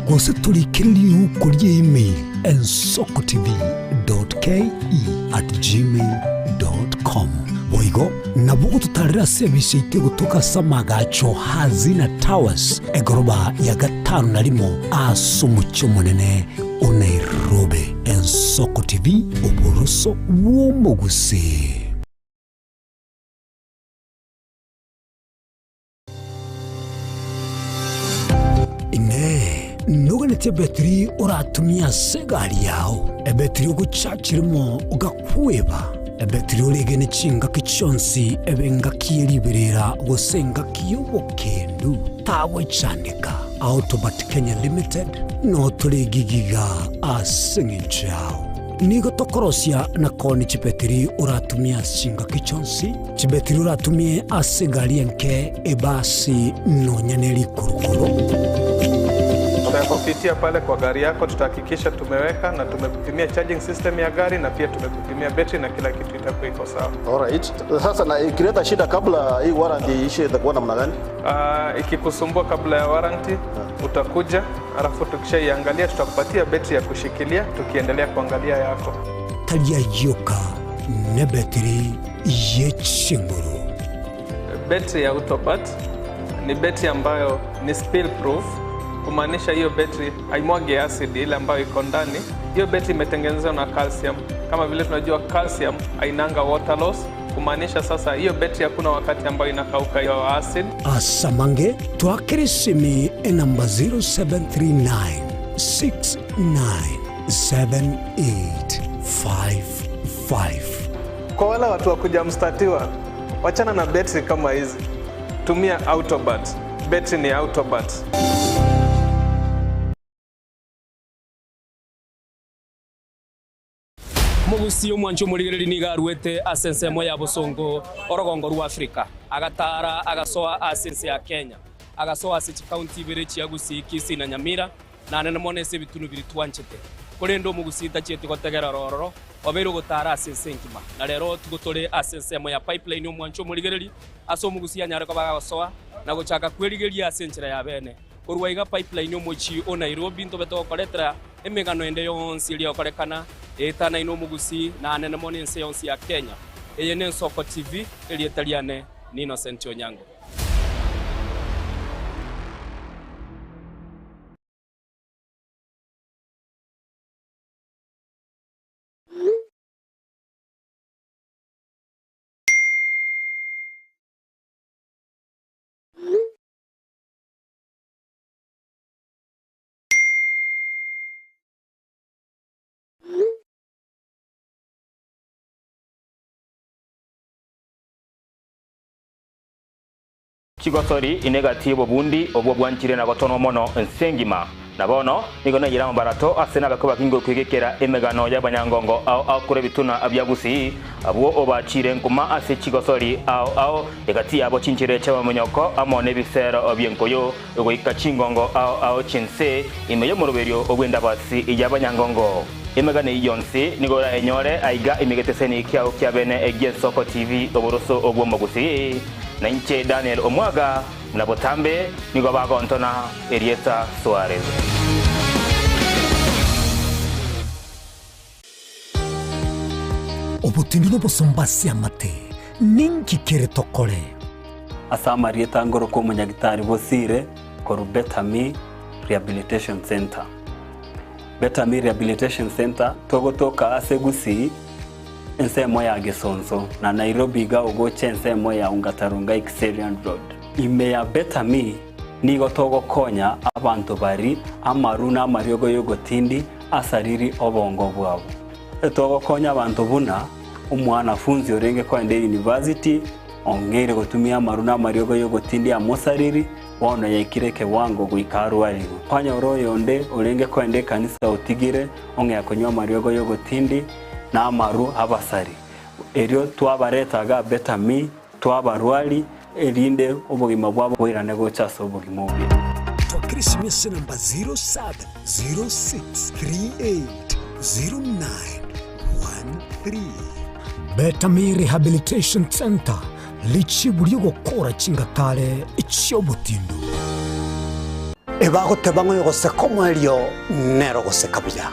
gose torikere riuko rie email ensokotv.ke@gmail.com. Boigo nabo ogototarera ase ebisi yaito egotoka ase amagacho Hazina Towers, egoroba ya gatano na rimo ase omochie omonene o Nairobi. Ensoko TV, oboroso bw'omogusii. Inee! Noganetie ebetiri oratumie ase egari yao, ebetiri ogochachera imo ogakweba, ebetiri oregene chingaki chionsi ebe engaki ye riberera gose engaki y'obokendu? Tagwechandeka. Autobat Kenya Limited notore egigiga ase eng'encho yao. Nigo tokorosia na koonia chibetiri oratumie ase chingaki chionsi, chibetiri oratumie ase egari enke, ebasi, nonya ne rikurukuru. Tutakupitia pale kwa gari yako, tutahakikisha tumeweka na tumekupimia charging system ya gari na pia tumekupimia betri na kila kitu itakuwa iko sawa. Alright. Sasa na ikileta shida kabla hii warranty iishe itakuwa namna gani? Uh, ikikusumbua kabla ya warranty utakuja, alafu tukishaiangalia tutakupatia betri ya kushikilia tukiendelea kuangalia yako. Tari ayioka nebetiri ye chinguru. Betri ya Autopat ni betri ambayo ni spill proof, kumaanisha hiyo betri haimwagi acid ile ambayo iko ndani. Hiyo betri imetengenezwa na calcium. Kama vile tunajua calcium hainanga water loss, kumaanisha sasa hiyo betri hakuna wakati ambayo inakauka hiyo acid. Asamange twakere esimi enamba 0739 697855. Kwa wale watu wa kujamstatiwa, wachana na betri kama hizi, tumia Autobat. Betri ni Autobat. Omogusii omwanchi omorigereria nigo aruete ase ensemo ya bosongo orogongo rwa Afrika, agataara agasoa ase ense ya Kenya, agasoa ase chikaunti ibere chia Gusii, Kisii na Nyamira, na nene mono ase ebitunu biria twanchete. Korende omogusii tachieti gotegerera ororo, obeire ogotaara ase ense engima. Na rero tigo tore ase ensemo ya Pipeline omwanchi omorigereria, ase omogusii anyare koba agosoa na gochaka kwerigeria ase enchera ya bene. Korwa iga Pipeline omochie o Nairobi ntobe togokoretera emegano ende yonsi eria egokorekana eetanaine omogusii na anene mono ense yonsi ya Kenya. Eye n'Ensoko TV, erieta riane ni Innocent Onyango. Chigosori ine egati y'obobundi obwo bwanchire na gotonwa mono ense engima. Na bono nigo naiyire amabarato ase nabake bakinge okwegekera emegano y'abanyangongo ao ao korwa ebituna bia Gusii, abwo obachiire nkuma ase chigosori ao ao, egati yabo chinchera chi'abamonyoko amo nebisero bi'enkoyo, goika chingongo ao ao chi'ense ime y'omoroberio bw'endabasi y'abanyangongo. Emegano eyio yonsi nigo orayenyore aiga ime egeteseni kiao kia bene gi'Ensoko TV oboroso bw'omogusii. Na inche Daniel Omwaga, buna botambe nigo bagontona erieta Suarez. Obotindi nobosomba ase amate, ninki kere tokore? Ase amarieta ngorokwa omonyagitari Bosire korwa Better Me Rehabilitation Centre. Better Me Rehabilitation Centre togotoka ase Gusii ensemo ya Gesonso na Nairobi iga ogocha ensemo ya Ongata Rongai Kiserian Road. Ime ya Better Me nigo togokonya abanto bari amaru na amariogo y'ogotindi asariri obongo bwabo. Togokonya abanto buna omwanafunzi orenge koenda eyunivasiti ong'eire gotumia amaru na amariogo y'ogotindi amosariri bono yaikire ekewango goika arwarigwe. Kwanyora oyonde orenge koenda ekanisa otigire ong'ea konywa amariogo y'ogotindi na amaru abasari. Erio twabareta iga Better Me, twabarwari, erinde obogima bwabo boirane gocha ase obogima obuya. Twakere esimi ase namba 0706380913. Betami Rehabilitation Centre, richibu ri'ogokora chingatare chi'obotindu. Ebagoteba ng'a oyogoseka omoerio nere ogoseka buya.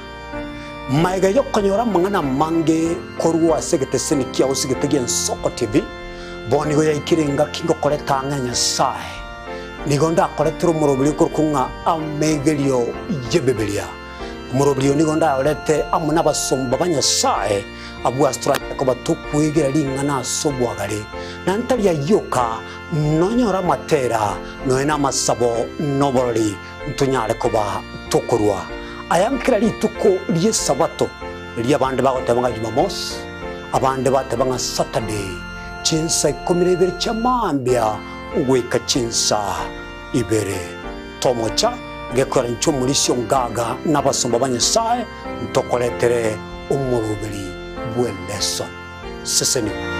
Magega y'okonyora amang'ana amange korwa ase egeteseni kiao ase egete gi'Ensoko TV, bono nigo yaikire engaki ngokoreta ang'e a Nyasae. Nigo ndakoretere omoroberio okorokwa ng'a Amegerio y'Ebibilia. Omoroberio oyo nigo ndayorete amo nabasomba ba Nyasae, abwo ase toranyare koba tokwegera ring'ana ase obwagare, na ntari ayio oka, nonyore amatera, nonya namasabo, na oborori, ntonyare koba tokorua aya nkera rituko ri'Esabato, erio abande bagoteba ng'a Jumamosi, abande bateba ng'a Saturday, chinsa ikomi na ibere chia mambia goika chinsa ibere. Tomocha gekora inche omorisia ongaga na abasomba ba Nyasae ntokoretere omoroberi bw'eleson. Sesenigwa.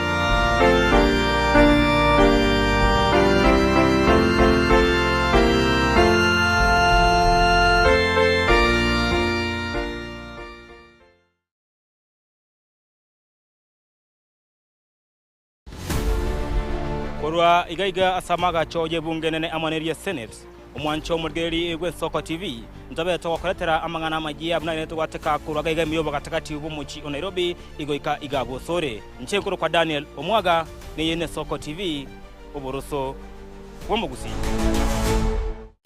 Korwa iga iga ase amagacho y'ebunge enene amo neria Senate, omwancho omorigereria bw'Ensoko TV, ntobe togokoretera amang'ana amayia buna rende togwateka korwa iga iga ime y'obogatagati bw'omochie o Nairobi igoika iga bosore. Inche nkorokwa Daniel Omwaga, neye n'Esoko TV, oboroso bw'omogusii.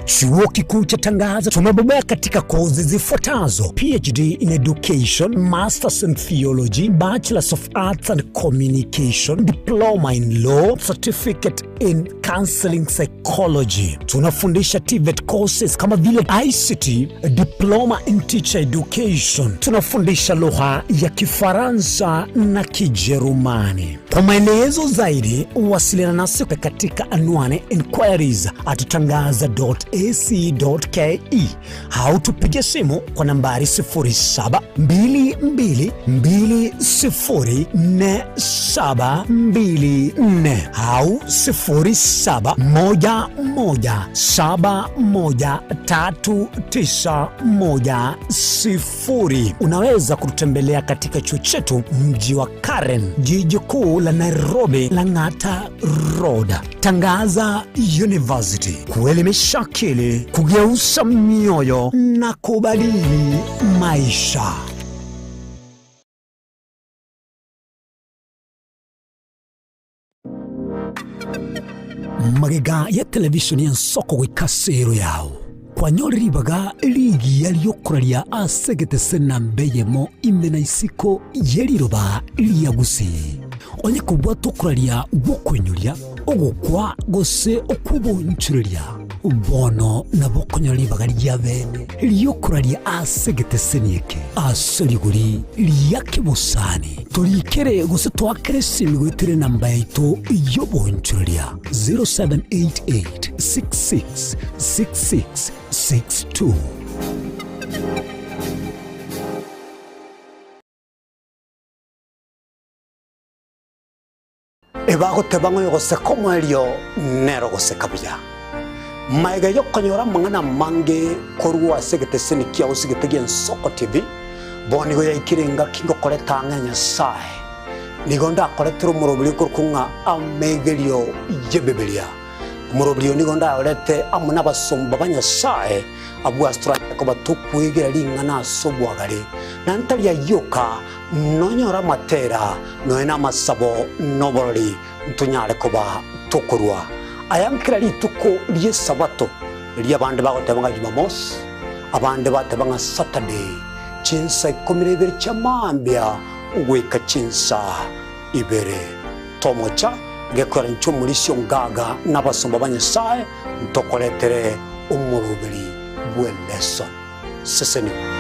Chuo Kikuu cha Tangaza tumebobea katika kozi zifuatazo: PhD in Education, Masters in Theology, Bachelors of Arts and Communication, Diploma in Law, Certificate in Counseling Psychology. Tunafundisha TVET courses kama vile ICT, Diploma in Teacher Education. Tunafundisha lugha ya Kifaransa na Kijerumani. Kwa maelezo zaidi wasiliana nasi katika anwani inquiries at tangaza.ac.ke au tupige simu kwa nambari 0722204724 au 0711713910. Unaweza kututembelea katika chuo chetu mji wa Karen, jiji kuu la Nairobi, Lang'ata Road. Tangaza University, kuelimisha akili, kugeuza mioyo na kubadili maisha. Magega ya televishoni y'ensoko goika ase ero yao kwanyore ribaga rigiya ri'okoraria ase egetese namba eyemo ime na isiko ye riroba ria Gusii. Onye kobwata okoraria gw'okoinyoria, ogokwa, gose okw'obonchoreria, bono nabo okonyora ribaga ria bene ri'okoraria ase egeteseni eke ase rigori ria kebosani. Torikere gose toakere esimi goetera enamba yaito y'obonchoreria 0788 66 66 62. Ebagoteba ng'a oyogoseka omoerio nere ogoseka buya. Magega y'okonyora amang'ana amange korwa ase egeteseni kiao ase egete gi'Ensoko TV, bono nigo yaikire engaki ngokoreta ang'e a Nyasae. Nigo ndakoretere omoroberio okorokwa ng'a Amegerio y'Ebibilia. Omoroberio oyo nigo ndayorete amo nabasomba ba Nyasae, abwo ase toranyare koba tokwegera ring'ana ase obwagare, na ntari ayio oka, Nonyore amatera, nonya namasabo, na oborori, ntonyare koba tokorua aya nkera rituko ri'Esabato, erio abande bagoteba ng'a Jumamosi, abande bateba ng'a Saturday, chinsa ikomi na ibere chia mambia goika chinsa ibere. Tomocha gekogera inche omorisia ongaga na abasomba ba Nyasae ntokoretere omoroberi bw'eleson. Sesenigwa.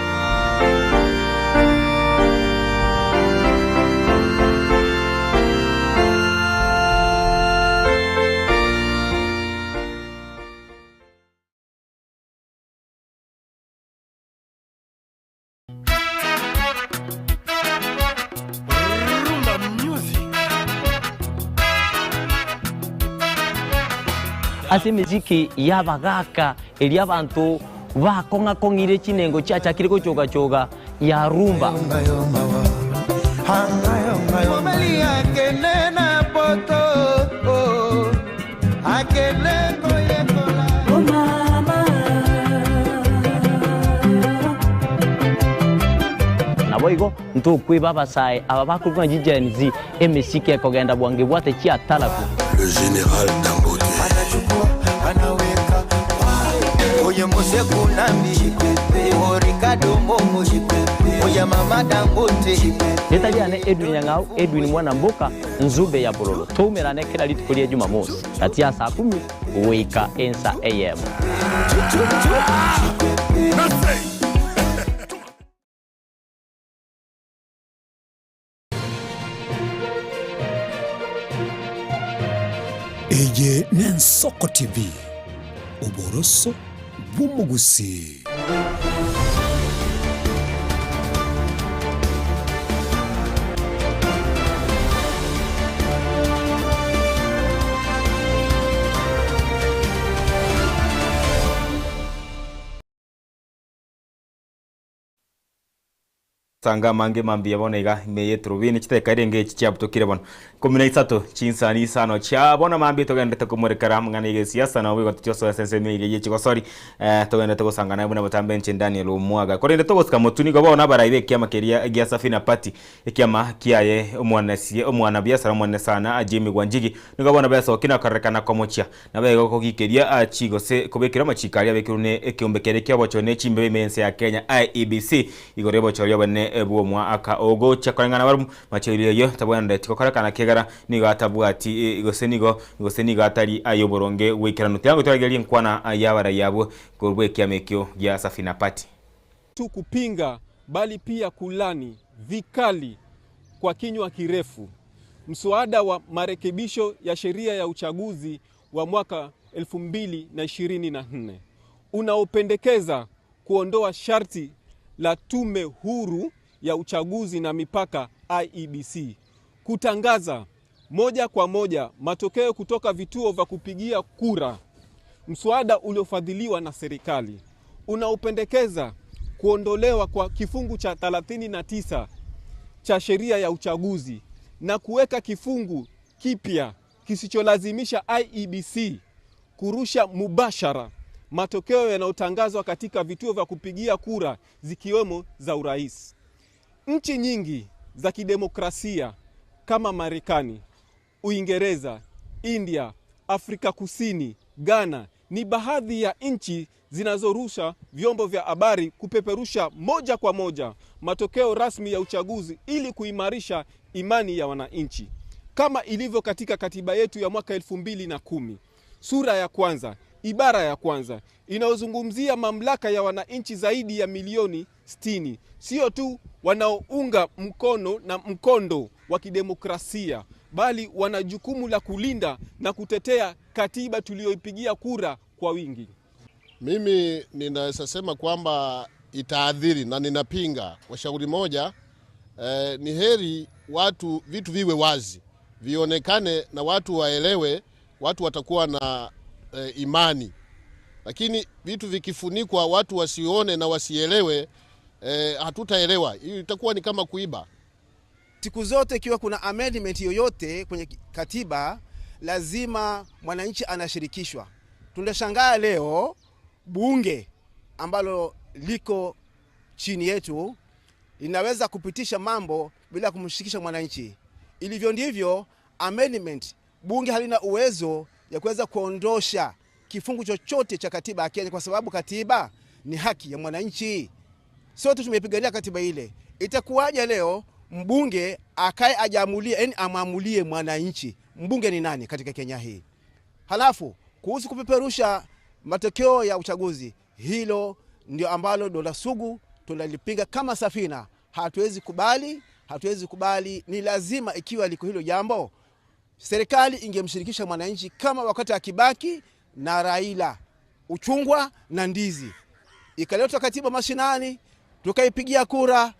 Ase emesiki y'abagaaka eria abanto bakong'a-kong'ire chinengo chiachakire gochoga-choga ya rumba. Naboigo ntokweba abasae aba bakorokwa ng'a chiGen Z, emesiki ekogenda bwango ebwate chiataraku. Le general Dangote. Rieta riane Edwin Nyang'au, Edwin Mwana Mboka, Nzube ya Bololo. Toumerane kera rituko ria Jumamosi, gati ya saa kumi goika ensa eyemo. Eye n'Ensoko TV, oboroso bw'omogusii. Sanga amange mambia bono iga ime y'eturubini chiteka erenge echi chiabutokire bono 13 chinsani isano chia bono mambia togenderete komorekera amang'ana y'egesiasa nabo igo tochiosoa ase ensemo eria ye chigosori eh, togenderete gosanga naye buna botambe inche Daniel Omwaga korende togosika motwe nigo bono abarai b'ekiama keria gia Safina Party ekiama kiaye omwanasie omwanabiasara omonene sana Jimmy Wanjigi nigo bono besokia na korerekana komochia Nabo igo kogikeria chi gose kobekera amachiko aria abekirwe ne ekeombe keria ki'obochori ne chimbebe ime y'ense ya Kenya, IEBC, igoro y'obochori obonene bw'omwaka ogochia. Koreng'ana barabwo, machoiri ayio tabwenereti gokorekana ekiagera nigo atabwati gose nigo gose nigo atari ay'oboronge bwaikeranu. Tiga ngotoragererie enkwana y'abarai abwo korwa ekiama ekio gia Safina Party. Tu kupinga bali pia kulani vikali kwa kinywa kirefu mswada wa marekebisho ya sheria ya uchaguzi wa mwaka 2024 unaopendekeza kuondoa sharti la Tume Huru ya Uchaguzi na Mipaka IEBC kutangaza moja kwa moja matokeo kutoka vituo vya kupigia kura. Mswada uliofadhiliwa na serikali unaopendekeza kuondolewa kwa kifungu cha 39 cha sheria ya uchaguzi na kuweka kifungu kipya kisicholazimisha IEBC kurusha mubashara matokeo yanayotangazwa katika vituo vya kupigia kura zikiwemo za urais. Nchi nyingi za kidemokrasia kama Marekani, Uingereza, India, Afrika Kusini, Ghana ni baadhi ya nchi zinazorusha vyombo vya habari kupeperusha moja kwa moja matokeo rasmi ya uchaguzi ili kuimarisha imani ya wananchi, kama ilivyo katika katiba yetu ya mwaka 2010 sura ya kwanza ibara ya kwanza inayozungumzia mamlaka ya wananchi zaidi ya milioni 60, sio tu wanaounga mkono na mkondo wa kidemokrasia, bali wana jukumu la kulinda na kutetea katiba tuliyoipigia kura kwa wingi. Mimi ninaweza sema kwamba itaadhiri na ninapinga kwa shauri moja. Ni heri watu vitu viwe wazi, vionekane na watu waelewe, watu watakuwa na imani. Lakini vitu vikifunikwa watu wasione na wasielewe, hatutaelewa. Hiyo itakuwa ni kama kuiba. Siku zote ikiwa kuna amendment yoyote kwenye katiba, lazima mwananchi anashirikishwa. Tunashangaa leo bunge ambalo liko chini yetu linaweza kupitisha mambo bila kumshirikisha mwananchi. Ilivyo ndivyo amendment, bunge halina uwezo ya kuweza kuondosha kifungu chochote cha katiba ya Kenya, kwa sababu katiba ni haki ya mwananchi. Sote tumepigania katiba ile. Itakuwaje leo mbunge akae ajamulie, yani amwamulie mwananchi? Mbunge ni nani katika Kenya hii? Halafu kuhusu kupeperusha matokeo ya uchaguzi, hilo ndio ambalo dola sugu tunalipinga kama Safina. Hatuwezi kubali, hatuwezi kubali. Ni lazima ikiwa liko hilo jambo, serikali ingemshirikisha mwananchi kama wakati wa Kibaki na Raila, uchungwa na ndizi. Ikaletwa katiba mashinani, tukaipigia kura.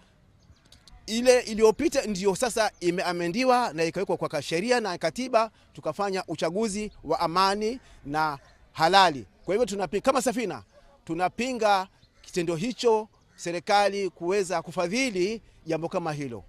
Ile iliyopita ndio sasa imeamendiwa na ikawekwa kwa sheria na katiba, tukafanya uchaguzi wa amani na halali. Kwa hivyo tunapinga kama Safina, tunapinga kitendo hicho, serikali kuweza kufadhili jambo kama hilo.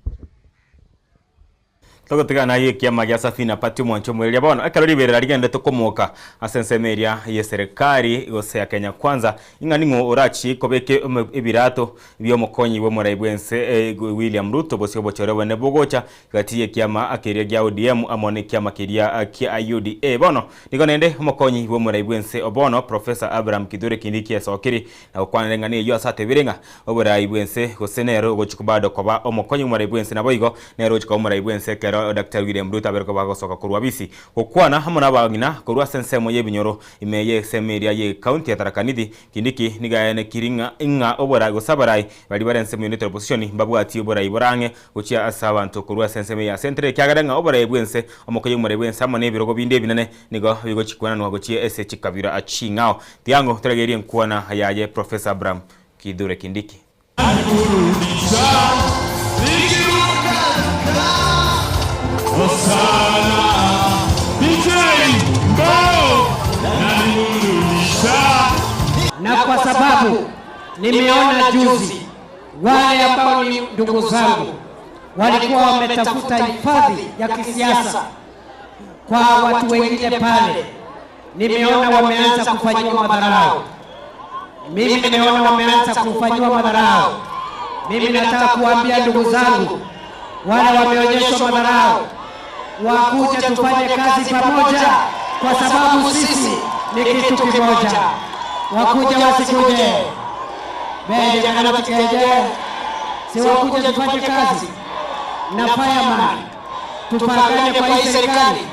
Togotigana naye ekiama gia Safina Party omwancho omoeria bono ekero riberera rigenderete komoka ase ensemo eria y'eserekari gose ya Kenya Kwanza ing'a ning'o orachie kobeka ebirato bi'omokonyi bw'omorai bw'ense William Ruto bosio obochore obonene bogocha gati y'ekiama keria gia ODM amo nekiama keria kia UDA. Bono nigo naende omokonyi bw'omorai bw'ense obono Professor Abraham Kithure Kindiki esokire na gokwanera eng'ana eyio ase atebire ng'a oborai bw'ense gose nere ogochia bado koba omokonyi bw'omorai bw'ense naboigo nere ogochia koba omorai bw'ense ekero Daktari William Ruto abere koba agosoka korwa abisi gokwana amo nabang'ina korwa ase ensemo y'ebinyoro ime y'esemo eria y'ecounty ya Tharaka Nithi. Kindiki nigo aenekiri ng'a ing'a oborai gose abarai baria bare ensemo United Opposition mbabwati oborai borang'e gochia ase abanto korwa ase ensemo ya Central ekiagera ng'a oborai bw'ense omokoyo omorai bw'ense amo nebirogo binde ebinene nigo bigochikwananwa gochia ase chikabira ching'ao. Tiango toragerie enkwana yaye Professor Abraham Kithure Kindiki. Na kwa sababu nimeona juzi wale ambao ni ndugu zangu walikuwa wametafuta hifadhi ya kisiasa kwa watu wengine pale, nimeona wameanza kufanyiwa madharau. Mimi nimeona wameanza kufanyiwa madharau. Mimi nataka kuambia ndugu zangu wale wameonyeshwa madharau, wakuje tufanye kazi pamoja, kwa sababu sisi ni kitu kimoja. Wakuje wasikuje, beje kana tukeje, si wakuje tufanye kazi na fireman, tupangane kwa hii serikali,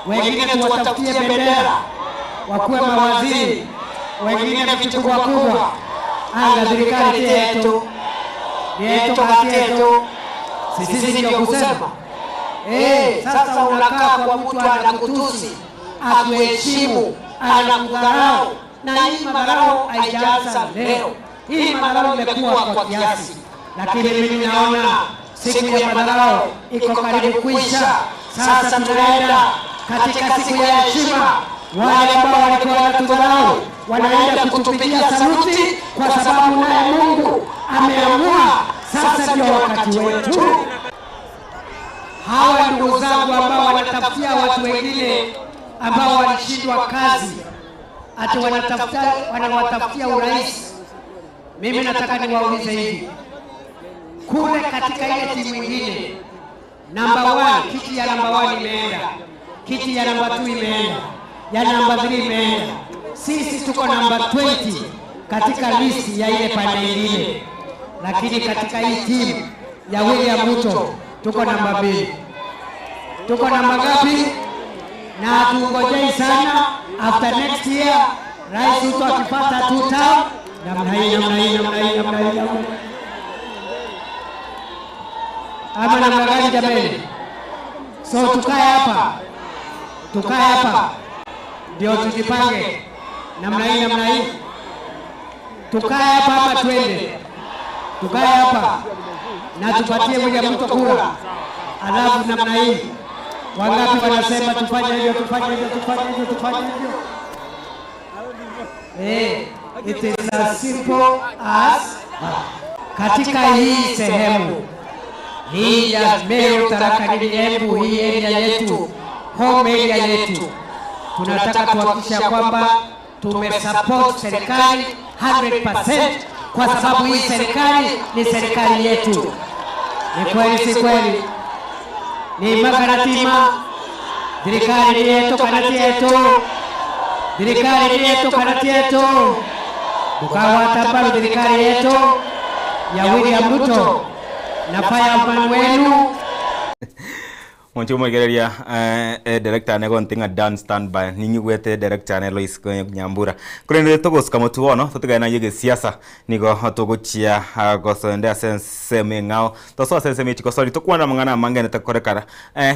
wengine tuwatafutie bendera, wakuwe mawaziri, wengine vitu kubwa kubwa. Anga serikali yetu yetu kati yetu, sisi ndio kusema eh. Sasa unakaa kwa mtu anakutusi, akuheshimu, anakudharau, na hii madharau haijaanza leo. Hii madharau imekuwa kwa kiasi, lakini mimi naona siku ya madharau iko karibu kuisha. Sasa tunaenda katika siku ya heshima. Wale ambao walikuwa wanatudharau wanaenda kutupigia saluti, kwa sababu naye Mungu ameamua sasa ndio wakati wetu. Hawa ndugu zangu ambao wanatafutia watu wengine ambao walishindwa kazi, ati wanatafuta wanawatafutia urais, mimi nataka niwaulize hivi, kule katika ile timu ingine namba 1, kiti ya namba 1 imeenda, kiti ya namba 2 imeenda, ya namba 3 imeenda. Sisi tuko namba 20 katika listi ya ile pande ingine, lakini katika hii timu ya William Ruto tuko namba 2. Tuko namba ngapi? Na hatungojei sana, after next year Rais Ruto akipata two term, namna hii namna hii namna hii namna hii namna hii ama namna gani jameni? So tukae hapa, tukae hapa ndio tujipange namna hii namna hii. Tukae hapa ama twende? Tukae hapa na tupatie William Ruto kura, alafu namna hii. Wangapi wanasema tufanye hivyo, tufanye hivyo, tufanye hivyo, tufanye hivyo? It is as simple as katika hii sehemu hii ya Meru, Tharaka Nithi, Embu, hii area yetu, home area yetu, tunataka tuhakikisha kwamba tumesupport serikali 100% kwa sababu hii serikali ni serikali yetu. Ni kweli si kweli? Ni makaratima, thirikari ni yetu kana ti yetu, thirikari ni yetu kana ti yetu, ndukagwata mbaru thirikari yetu ya William Ruto na fireman wenu. Monche omoigereria director ane gonte ng'a Dan stand by ninyigwete director ane Lois Nyambura korende togosuka motwe bono totigane naye egesiasa nigo togochia gosonde ase ensemo eng'ao tosoe ase ensemo ya chigosori tokwana amang'ana amange ane takorekana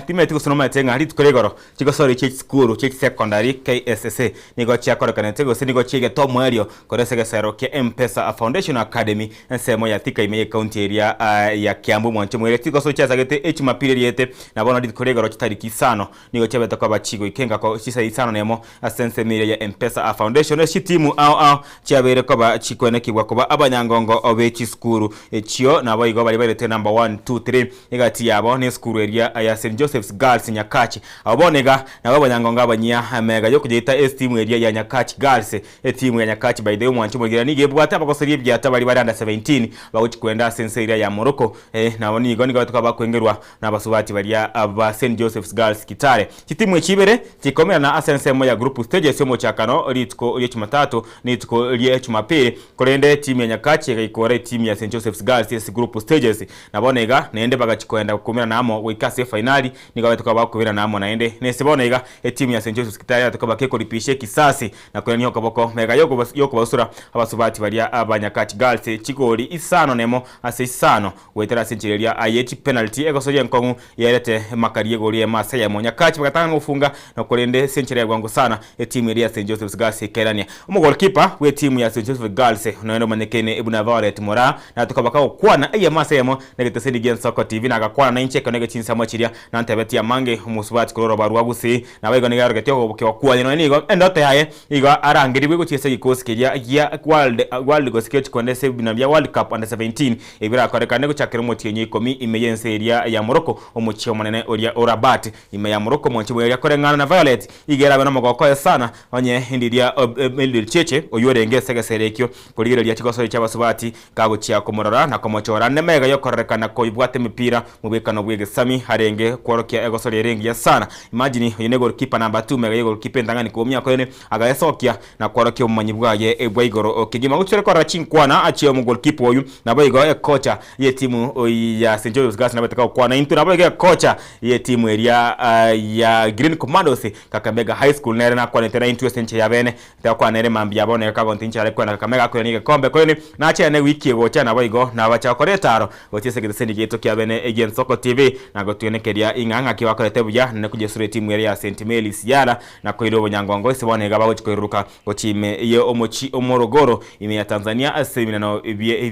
timanyeti gose nomanyete ng'a rituko ria igoro chigosori chia chisukuru chia chisecondary KSSA nigo chiakorekanete gose nigo chiaigete omoerio kore ase egesero kia M-Pesa Foundation Academy ensemo ya Thika ime ye county eria ya Kiambu mwanche moire chigoso chiasagete echumapiri eriete na bono. rituko ri'igoro chitariki isano nigo chiabete koba chigoika engako chinsa isano nemo ase ensemo eria ya Mpesa Foundation. Ase chitimu ao ao chiabeire koba chikwenekigwa koba abanyangongo be chisukuru echio naboigo baria bairete number 1, 2, 3 egati yabo nesukuru eria ya St Joseph's Girls Nyakach. Abwo bono iga nabo abanyangongo abanyia mega yokoyeita estimu eria ya Nyakach Girls. Etimu ya Nyakach by the way mwanche omogera nigo ebwate abagosoria ebiata baria bare under 17 bagochi kwenda ase ense eria ya Morocco. Nabo nigo nigo batoka bakoengerwa nabasubati baria ba St Joseph's Girls Kitale. Chitimu echi ibere chikomerana ase ensemo ya group stages y'omochakano rituko ria Jumatatu na rituko ria Jumapili, korende etimu ya Nyakach egaikora etimu ya St Joseph's Girls ase group stages. Na bono iga naende bagachia koenda komerana amo goika ase efainali, nigo babete koba bakoberana amo naende. Nese bono iga etimu ya St Joseph's Kitale yabete koba kekoripisha ekisasi na koirania okoboko mega y'okobasura abasubati baria ba Nyakach Girls chigori isano nemo ase isano Goetera ase enchera eria aye chipenalty egosoria enkong'u yaerete makari y'egori eyemo ase eyemo. Nyakachi bagatang'ana gofunga na korende ase enchera ya bwango sana etimu eria ya St Joseph's Girls ekairania. Omogolkipa bw'etimu ya St Joseph's Girls noende omanyekaine buna Violet Moraa natoka bakagokwana eyemo ase eyemo negeteseni gi'Ensoko TV na agakwana nainche ekero nege chinsemo chiria nantebetie amange omosubati korwa oroba rwa Gusii naboigo nigo arogetie ogobokia kwaye nonya nigo endoto yaye Igo arangerigwe gochia ase egikosi keria gia World World gose kegochia kogenda ase ebina bia World Cup Under 17 ebirakorekane gochakera omotienyi o ikomi ime y'ense eria ya Morocco omochie omonene oria o Rabat ime ya Morocco omonche bw'eria koreng'ana na Violet igo erabe nomogoko oye sana onye ndiria Mildred Cheche oyio orenge ase egesero ekio korigereria chigosori chi'abasubati kagochia komorora na komochora nemega y'okororekana koibwate emepira Mobwekano bw'egesami arenge kworokia egosori ere engiya sana. Imagine, oyo ne goalkeeper number 2 mega ye goalkeeper entang'ani korwa omiaka oyone agaesokia na kworokia obomanyi bwaye bwa igoro kegima. Gochia korora chinkwana achie omo goalkeeper oyu naboigo ekocha ye timu ya St Joseph's Girls nabete gokwana intwe naboigo ekocha ye timu eria ya Green Commandos Kakamega High School nere nakwanete naintwe ase enchera ya bene Tagokwana nere mambia bono iga kagonti inche are kwenda Kakamega akoirania egekombe korende nachene ewiki egocha naboigo nabacha gokora etaro gochia ase egeteseni giaito kia bene egi'Ensoko TV na gotwenekeria ing'a ng'aki bakorete buya na kojesura etimu ere ya St Mary's Yala na koira obonyangongo ase bono iga bagochia koiruruka gochia ime ye omochi omorogoro ime ya Tanzania ase ebiminano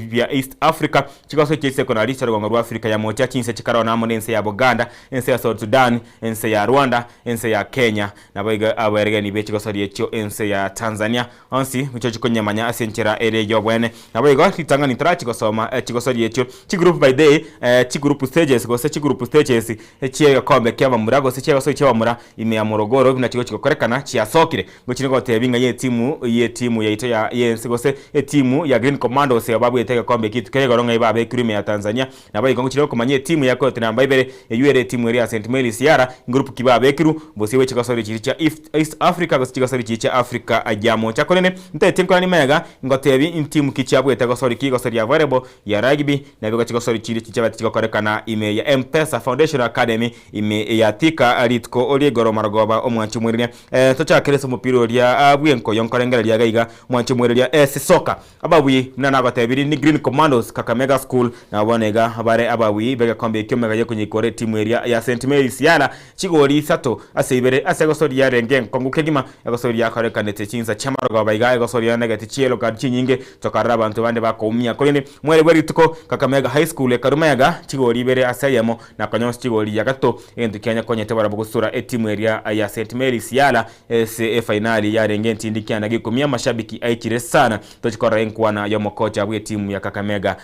bia East Africa Chigoso chia chisekonari chi'orogongo rwa Afrika ya Mocha chinse chikarona amo nense ya Buganda, ense ya South Sudan, ense ya Rwanda, ense ya Kenya, naboigo abaeregeni be chigosori echio ense ya Tanzania. Onsi nicho chikonyemanya ase enchera ere y'obwene. Naboigo ritang'ani tarachi gosoma chigosori echio chigroup by day chigroup stages gose chigroup stages chi'egekombe ki'abamura gose chi'egosori chi'abamura ime ya Morogoro buna chigochi gokorekana chiasokire. Ngochire gotebia ng'a y'etimu y'etimu yaito ya y'ense gose etimu ya Green Commandos babuete egekombe ekio rituko rigoro ng'a ibabekirwe ime ya Tanzania. Naboigo ngochire gokomanya etimu yakorete namba ibere eyio ere etimu eria ya St Mary's Yara ngroup ki babekirwe bosio bwe chigosori chiria chia East Africa gose chigosori chiria chia Africa ya mocha. Korende ntaetie nkorani magega ngotebi ntimu ki chiabuete gosori ki gosori ya volleyball ya rugby naboigo chigosori chiria chichabete chigokorekana ime ya M-Pesa Foundation Academy ime ya Thika rituko rigoro marogoba omwanchi omwereria Tochakere ase omopira oria bw'enkoyo nkorengereria iga iga mwanche omwereria ase soka. Ababui buna nagotebirie ni Green Commandos Kakamega School nabo bono iga bare ababui b'egekombe ekio mega y'ekonyeikora etimu eria ya St Mary's Yala chigori isato ase ibere ase egosori yarenge enkong'u kegima egosori yakorekanete chinsa chi'amarogoba iga egosori yanegete chiyellow card chinyinge tokarora abanto bande bakoumia korende mwere bwe rituko Kakamega High School ekaruma ega chigori ibere ase eyemo na konyonsi chigori ya gatato, egento kianya konyete barabwo gosura etimu eria ya St Mary's Yala ase efainali yarenge entindi kianda gikumia amashabiki aichire sana tochi korora enkwana y'omokocha bw'etimu ya Kakamega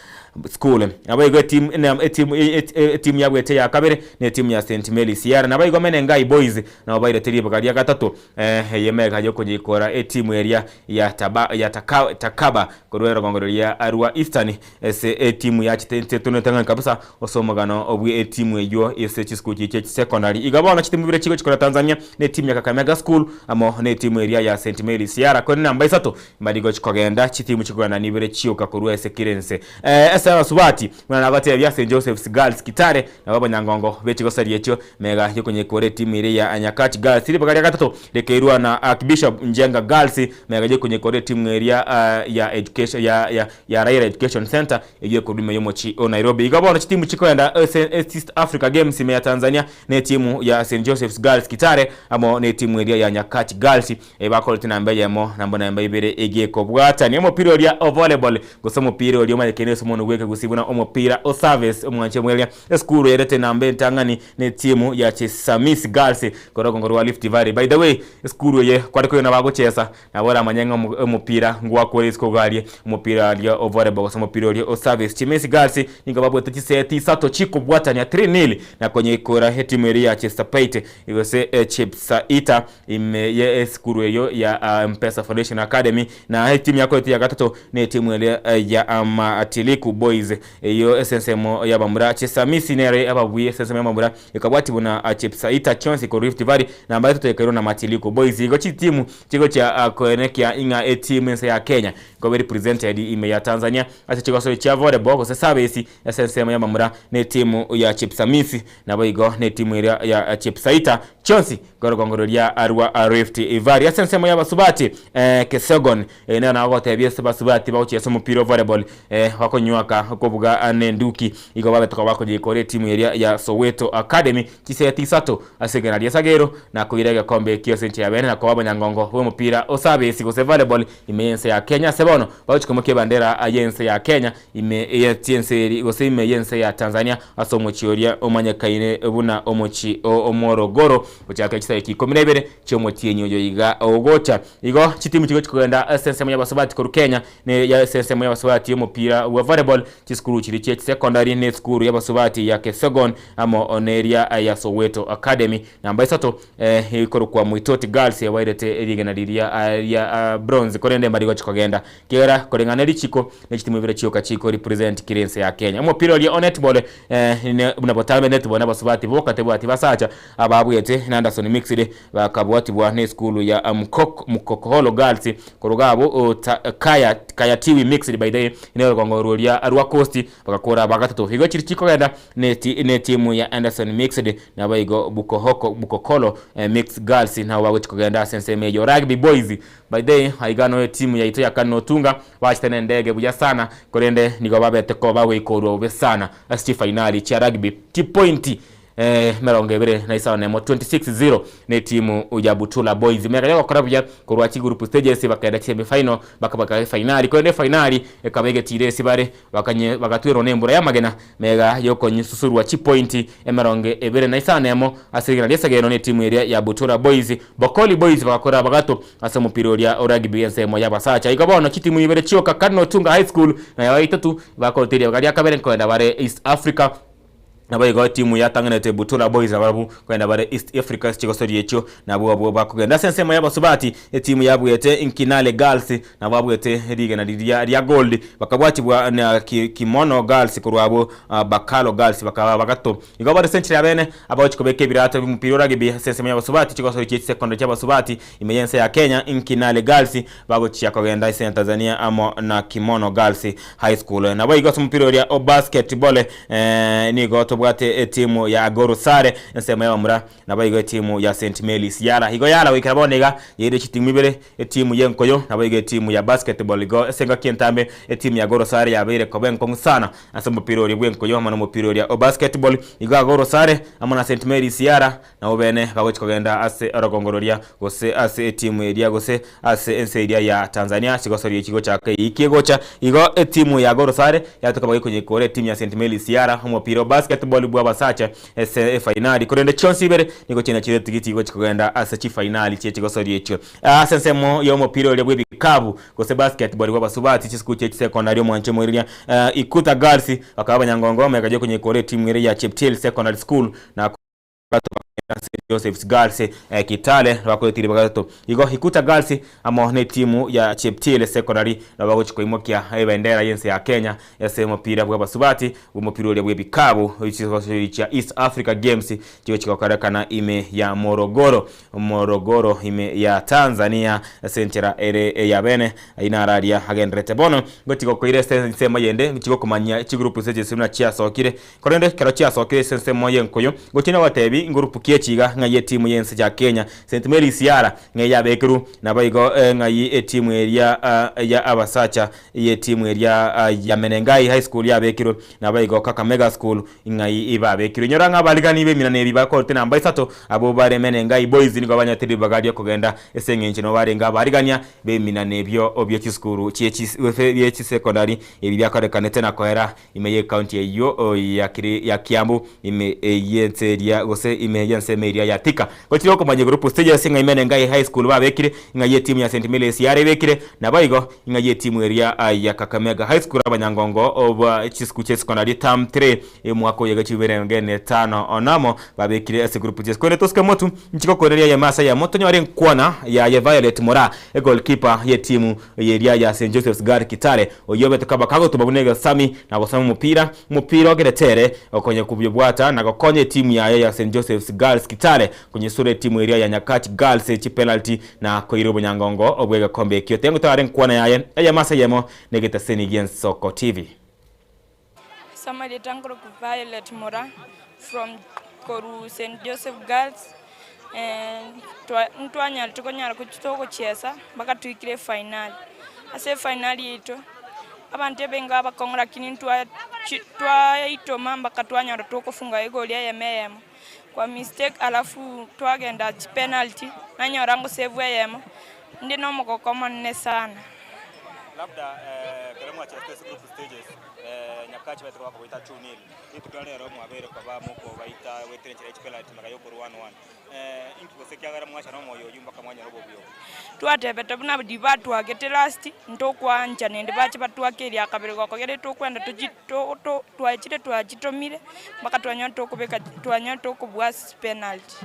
School. Naboigo etimu etimu etimu yabwete ya kabere netimu ya St Mary's Yala naboigo Menengai Boys nabo bairete ribaga ria gatato eye mega yokonyeikora etimu eria ya Taba ya Taka Takaba korwa erogongo roria rwa Eastern Ase etimu yachete etetonete ng'a kabisa ase omogano bwe etimu eyio ase chisukuru chiria chia chisecondary. Iga bono chitimu ibere chigochi korwa Tanzania ne etimu ya Kakamega School amo ne etimu eria ya St Mary's Yara korende namba isato mbari gochi kogenda chitimu chikogenda nibere chioka korwa ase kera ense. Ase abasubati buna nabatebia St Joseph's Girls Kitale nabo abanyangongo be chigosari echio mega yokonyekora etimu eria ya Nyakach Girls ribaga ria gatato rikairwa na Archbishop Njenga Girls mega yokonyekora etimu eria ya education ya ya ya Raila Education Centre eyio ekorwa ime y'omochie o Nairobi. Igo bono chitimu chikoenda ase East Africa Games ime ya Tanzania ne etimu ya St Joseph's Girls Kitale amo ne etimu eria ya Nyakach Girls ebakorete namba eyemo namba namba ibere egekobwatania omopira oria o volleyball gose omopira oria omanyekaine ase omonwe bw'ekegusii buna omopira o service omwanche mweria esukuru erete namba entang'ani. Academy ne etimu ya Chesamis Girls korwa ogongo rwa Rift Valley. By the way, esukuru eye kware koyona bagochesa nabo oramanye ng'a omopira ngwakore isiko iga aria, omopira aria o volleyball gose omopira oria o service. Chimisi Girls nigo babwate chiseti isato chikobwatania 3-0 na konyeikora etimu eria ya Chesapait gose Chepsaita ime ye esukuru eyio ya Mpesa Foundation Academy. Na etimu yakorete ya gatato ne etimu eria ya Matiliku Boys eyio ase ensemo y'abamura. Chesamisi nere ababuie ase ensemo y'abamura ekabwatigwa na Chepsaita chionsi korwa Rift Valley. Namba etato ekairwa na Matiliku Boys. Igo chitimu chigochia koenekia ing'a etimu ense ya Kenya nkoba represented ime ya Tanzania ase chigosori chia volleyball gose service ase ensemo y'abamura ne etimu ya Chepsamisi Naboigo netimu eria ya Chepsaita chionsi korogongo roria rwa Rift Valley. Ase ensemo y'abasubati Kesogon nero nagotebia ase basubati bagochiesa omopira o volleyball bakonywaka kobuga nenduki igo babete koba bakoyeikora etimu eria ya Soweto Academy chiseti isato ase rigena ria Sagero na koira egekombe ekio ase enchera ya bene na koba abanyangongo b'omopira o sabesi gose volleyball ime y'ense ya Kenya ase bono bagochia koimokia ebandera y'ense ya Kenya ime ye chiense eri gose ime y'ense ya Tanzania ase omochie oria omanyekaine buna omochie o Morogoro gochaka chitariki ikomi na ibere chi'omotienyi oyo iga ogocha. Igo chitimu chigochi kogenda ase ensemo y'abasubati korwa Kenya ne ya ase ensemo y'abasubati y'omopira bwa volleyball, chisukuru chiria chie chisecondary ne esukuru y'abasubati ya Kesogon amo neria ya Soweto Academy. Namba isato ekorokwa Mwitoti Girls ebairete rigena riria ria bronze korende mbari gochi kogenda Kera koreng'ana ne richiko ne chitimu ibere chioka chiko represent kera ense ya Kenya. Omopira oria o netball eh, buna botambe netball nabasubati boka tebwati basacha ababwete na Anderson Mixed bakabwatibwa ne esukuru ya Mkok, Mkokoholo Girls koruga abwo Kaya, Kayatiwi Mixed by the way ne orogongo roria rwa Coast bagakora bagatato. Igo chiri chikogenda ne timu ya Anderson Mixed naboigo Bukohoko, Bukokolo Mixed Girls nabo bagochi kogenda ase ensemo eyio. Rugby Boys By the way, aiga noyo etimu yaito ya Kano Otunga bachete nendege buya sana korende nigo babete koba bagoikorwa bobe sana ase chifainali chia rugby chipointi emerongo ebere na isano nemo 26-0 netimu ya Butula Boys. Mega yogokora buya korwa chigroup stages bakagenda chisemi final bakabaka efainali korende efainali ekaba egetire ase bare bakanye bagatwerwa nembura yamagena mega yokonyesusurwa chipointi emerongo ebere na isano nemo ase rigena ri'esegeno netimu eria ya Butura Boys. Bokoli Boys bagakora bagato ase omopira oria o rugby ensemo y'abasacha. Igo bono chitimu ibere chioka Cardinal Otunga High School na yaba itato bakorota ribaga ria kabere nkoenda bare East Africa. Naboigo etimu yatang'anete Butula Boys nabarabwo nkoenda bare East Africa ase chigosori echio nabwo abwo bakogenda. Ase ensemo y'abasubati etimu yabuete Nkinale Girls nabo babuete rigena riria ria gold bakabwatibwa na Kimono Girls korwa abwo Bakalo Girls bakaba bagato. Igo bare ase enchera ya bene abagochi kobeka ebirato bi'omopira o rugby ase ensemo y'abasubati chigosori chie chisecondary chi'abasubati ime y'ense ya Kenya Nkinale Girls bagochia kogenda ase ya Tanzania amo na Kimono Girls High School. Naboigo ase omopira oria o basketball nigo tobwate etimu ya Gor Sare ensemo y'abamura Naboigo etimu ya St Mary's yara igo yara goikera bono iga yairire chitimu ibere, etimu y'enkoyo naboigo etimu ya basketball. Igo ase engaki entambe etimu ya Gor Sare yabeire koba enkong'u sana ase omopira oria bw'enkoyo amo nomopira oria o basketball. Igo Gor Sare amo na St Mary's yara nabo bene bagochia kogenda ase orogongo roria gose ase etimu eria gose ase ense eria ya Tanzania chigosoria echi gochaka eyiki egocha. Igo etimu ya Gor Sare yatoka bagekonyeikora etimu ya St Mary's yara omopira o basketball bw'abasacha Ase efainali, korende chionsi ibere nigo chinachire tigiti gochia kogenda ase chifainali chie chigosori echio. Ase ensemo y'omopira oria bw'ebikabu gose basketball bw'abasubati chisukuru chie chisekondari omwancho omoiroria Ikuta Girls bakaba abanyangongo omega gi'okonyekora etimu ere ya Cheptil Secondary School na St Joseph's Girls Kitale bakoretire bagato. Igo Ikuta Girls amo netimu ya Cheptil Secondary nabo bagochia koimokia ebendera y'ense ya Kenya Ase omopira bw'abasubati bw'omopira oria bw'ebikabu chigosoria chia East Africa Games chigochia gokorekana ime ya Morogoro, Morogoro ime ya Tanzania ase enchera ere eyabene. Ayio naro aria agendererete bono ngochia gokoira ase ensemo yende ngochia gokomanyia chigroups echi ase buna chiasokire. Korende ekero chiasokire ase ensemo y'enkoyo ngochia nagotebi ngurupu ki echi iga. ng'ai etimu y'ense ya Kenya St Mary's Yara ng'ai yabekirwe naboigo ng'ai etimu eria ya abasacha y'etimu eria ya Menengai High School yabekirwe naboigo Kakamega School ng'ai babekirwe. Inyora ng'a abarigani b'eminana ebi bakorete namba isato abwo bare Menengai Boys nigo banyete ribaga ri'okogenda ase eng'encho nigo barenge abarigania b'eminana ebio bie chisukuru chie bie chisekondari ebi biakorekanete na koera ime y'ecounty eyio ya Kiambu ime y'ense eria gose ime y'ensemo eria ya Thika. Gochire okomanya group stages ng'a ime Nengai High School babekire, ing'a y'etimu ya St Mary's yare ebekire, naboigo ing'a y'etimu eria ya Kakamega High School abanyangongo ba chisukuru chia secondary term 3 omwaka oyo egechi bibere ngene etano nomo babekire ase group stages. Korende tosike motu nchigokweneria eyemo ase eyemo tonyore enkwana yaye Violet Moraa egoalkeeper y'etimu eria ya St Joseph's Girl Kitale oyio obete kaba kagotuma buna egesami na gosama omopira omopira ogerete ere okonya koyobwata na gokonya etimu yaye ya St Joseph's Girls Kitale konyesura etimu eria ya Nyakach Girls chipenalty na koira obonyangongo bw'egekombe ekio. Tengo tare enkwana yaye eyemo ase eyemo negetaseni gi'Ensoko TV. Ase amarieta nkorokwa Violet Mura from korwa St Joseph Girls, ntwanyarete konyara togochiesa mpaka toikire efainali. Ase efainali yaito, abanto ebenga abakong'u lakini twaitoma mpaka twanyora tokofunga egoli eyemo eyemo kwa mistake alafu twagenda chipenalty nanyora ngosave eyemo, inde na omogoko omonene sana. Labda ekero mwachete ase group stages, Nyakach baete koba bakobaita 2-0, rituko ria rero mwabeire koba mokobaita goetera enchera ye chipenalty magega yokorwa 1-1. Inki gose ekiagera mwacha nomoyo oyio mpaka mwanyora obobuya obo? Twatebete buna riria batwakete last, ntokwancha naende bache batwake eria kabere gokogera etokwenda tochi to to twachire twachitomire mpaka twanyora tokobeka twanyora tokobua ase chipenalty.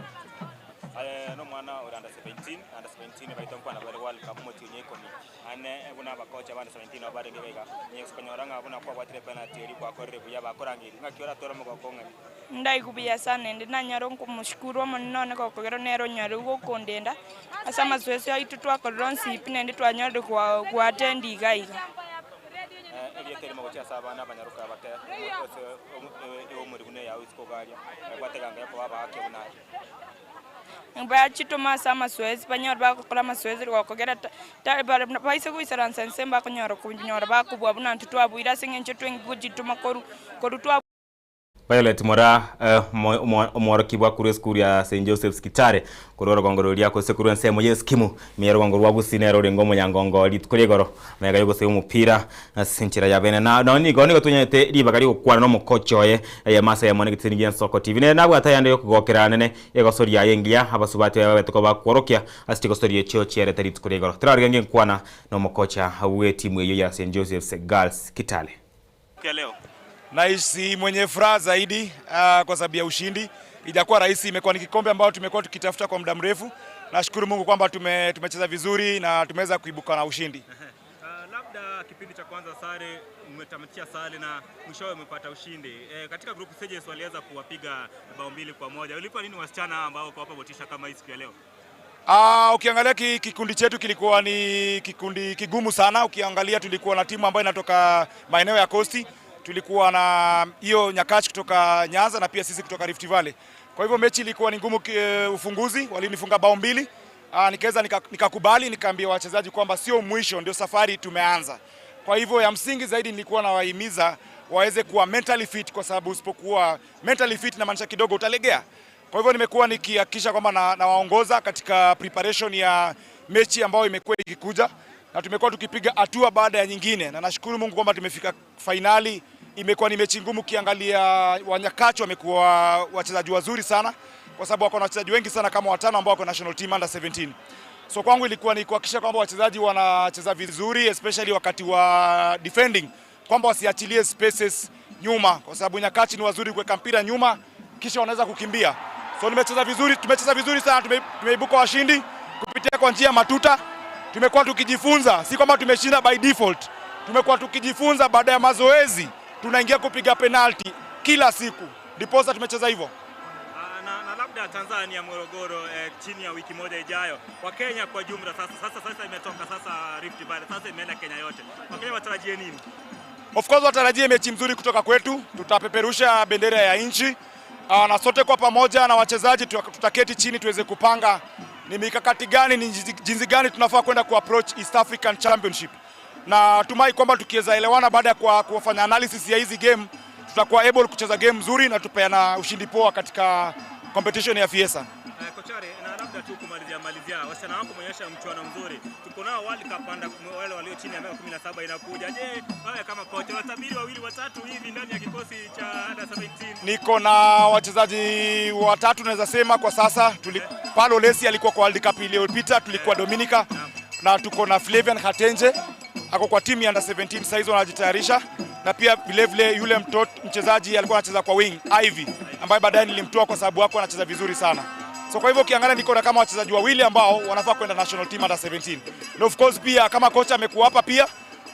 Aye nomwana ore under 17, under 17 baito nkwana bare World Cup omotienyi oikomi. Ane buna abakocha ba under 17 nabo barenge iga iga, onye gose konyora ng'a buna kwabwatire epenalty eria gwakorire buya bakorangeria, ng'aki oratore omogoko ng'ani? Ndaigwe buya sana naende nanyare nkomoshukuru Omonene one gokogera nere onyarire gokondenda ase amasoesi aito twakorire onsi pi naende twanyorire goattend iga iga. Erieta erimo gochia ase abana abanyaroka abake ase omori buna eyao isiko iga aria, ebwate eganga yokoba abaake buna aye. Bachitome ase amasoesi banyore bagokora amasoesi gokogera baise goisaransa inse mbakonyora konyora bakobua buna intwe twabuire ase eng'encho twenki gochitoma korwa korwa twa. Violet Moraa, omworokigwa korwa esukuru ya St Joseph's Kitale, korwa orogongo roria gose korwa ensemo y'eskimu ime y'orogongo rwa Gusii nere orenge omonyangongo rituko ria igoro magega y'ogosaba omopira ase enchera ya bene. Na nonye nigo nigo tonyarete ribaga ri'ogokwana n'omokocha oye eyemo ase eyemo negeteni gi'ensoko TV. Nere nabwate ayande y'okogokera anene egoso riaye engiya abasubati baye babete koba bakworokia ase chigosoria echio chiarete rituko ria igoro. Torarigenge nkwana n'omokocha bw'etimu eyio ya St Joseph's Girls Kitale. Nahisi mwenye furaha zaidi uh, kwa sababu ya ushindi. Ijakuwa rahisi, imekuwa ni kikombe ambao tumekuwa tukitafuta kwa muda mrefu. Nashukuru Mungu kwamba tume, tumecheza vizuri na tumeweza kuibuka na ushindi. Uh, labda kipindi cha kwanza sare mmetamatisha sare na mwishowe umepata ushindi. E, katika group stages waliweza kuwapiga bao 2-1. Ulikuwa nini wasichana ambao kuwapa motisha kama hii siku ya leo? Ukiangalia kikundi chetu kilikuwa ni kikundi kigumu sana. Ukiangalia tulikuwa na timu ambayo inatoka maeneo ya Coast, tulikuwa na hiyo Nyakach kutoka Nyanza na pia sisi kutoka Rift Valley. Kwa hivyo mechi ilikuwa ni ngumu. Ufunguzi walinifunga bao 2. Nikaweza nikakubali, nikaambia wachezaji kwamba sio mwisho, ndio safari tumeanza. Kwa hivyo ya msingi zaidi nilikuwa nawahimiza waweze kuwa mentally fit, kwa sababu usipokuwa mentally fit na maanisha kidogo utalegea. Kwa hivyo nimekuwa nikihakikisha kwamba nawaongoza katika preparation ya mechi ambayo imekuwa ikikuja, na tumekuwa tukipiga hatua baada ya nyingine, na nashukuru Mungu kwamba tumefika finali. Imekuwa ni mechi ngumu, ukiangalia Wanyakach wamekuwa wachezaji wazuri sana, kwa sababu wako na wachezaji wengi sana kama watano ambao wako national team under 17. So kwangu ilikuwa ni kuhakikisha kwamba wachezaji wanacheza vizuri especially wakati wa defending, kwamba wasiachilie spaces nyuma, kwa sababu Nyakach ni wazuri kuweka mpira nyuma kisha wanaweza kukimbia. So nimecheza vizuri, tumecheza vizuri sana, tumeibuka washindi kupitia kwa njia matuta. Tumekuwa tukijifunza, si kwamba tumeshinda by default. Tumekuwa tukijifunza baada ya mazoezi, tunaingia kupiga penalty kila siku, ndiposa tumecheza hivyo. Na labda Tanzania Morogoro, chini ya wiki moja ijayo, Wakenya kwa jumla sasa imetoka sasa Rift Valley, sasa imeenda Kenya yote. Wakenya watarajie nini? Of course watarajie mechi mzuri kutoka kwetu, tutapeperusha bendera ya nchi. Ah, na sote kwa pamoja na wachezaji tutaketi chini tuweze kupanga ni mikakati gani, ni jinsi gani tunafaa kwenda kuapproach East African Championship, na tumai kwamba tukiweza elewana baada ya kufanya analysis ya hizi game tutakuwa able kucheza game nzuri na tupeana ushindi poa katika competition ya Fiesa. Kochare, na labda tu kumalizia malizia, wasichana wako wameonyesha mchuano mzuri. Tuko nao World Cup under wale walio chini ya miaka 17 inakuja. Je, wewe kama kocha unatabiri wawili watatu hivi ndani ya kikosi cha under 17? Niko na wachezaji watatu naweza sema kwa sasa. Paulo Lesi alikuwa kwa World Cup iliyopita, tulikuwa Dominica, na tuko na Flavian Hatenje ako kwa timu ya under 17 sasa hizo wanajitayarisha, na pia vile vile yule mtoto mchezaji alikuwa anacheza kwa wing Ivy, ambaye baadaye nilimtoa kwa sababu wako anacheza vizuri sana. So kwa hivyo ukiangalia niko na kama wachezaji wawili ambao wanafaa kwenda national team under 17. Na of course pia kama kocha amekuwa hapa pia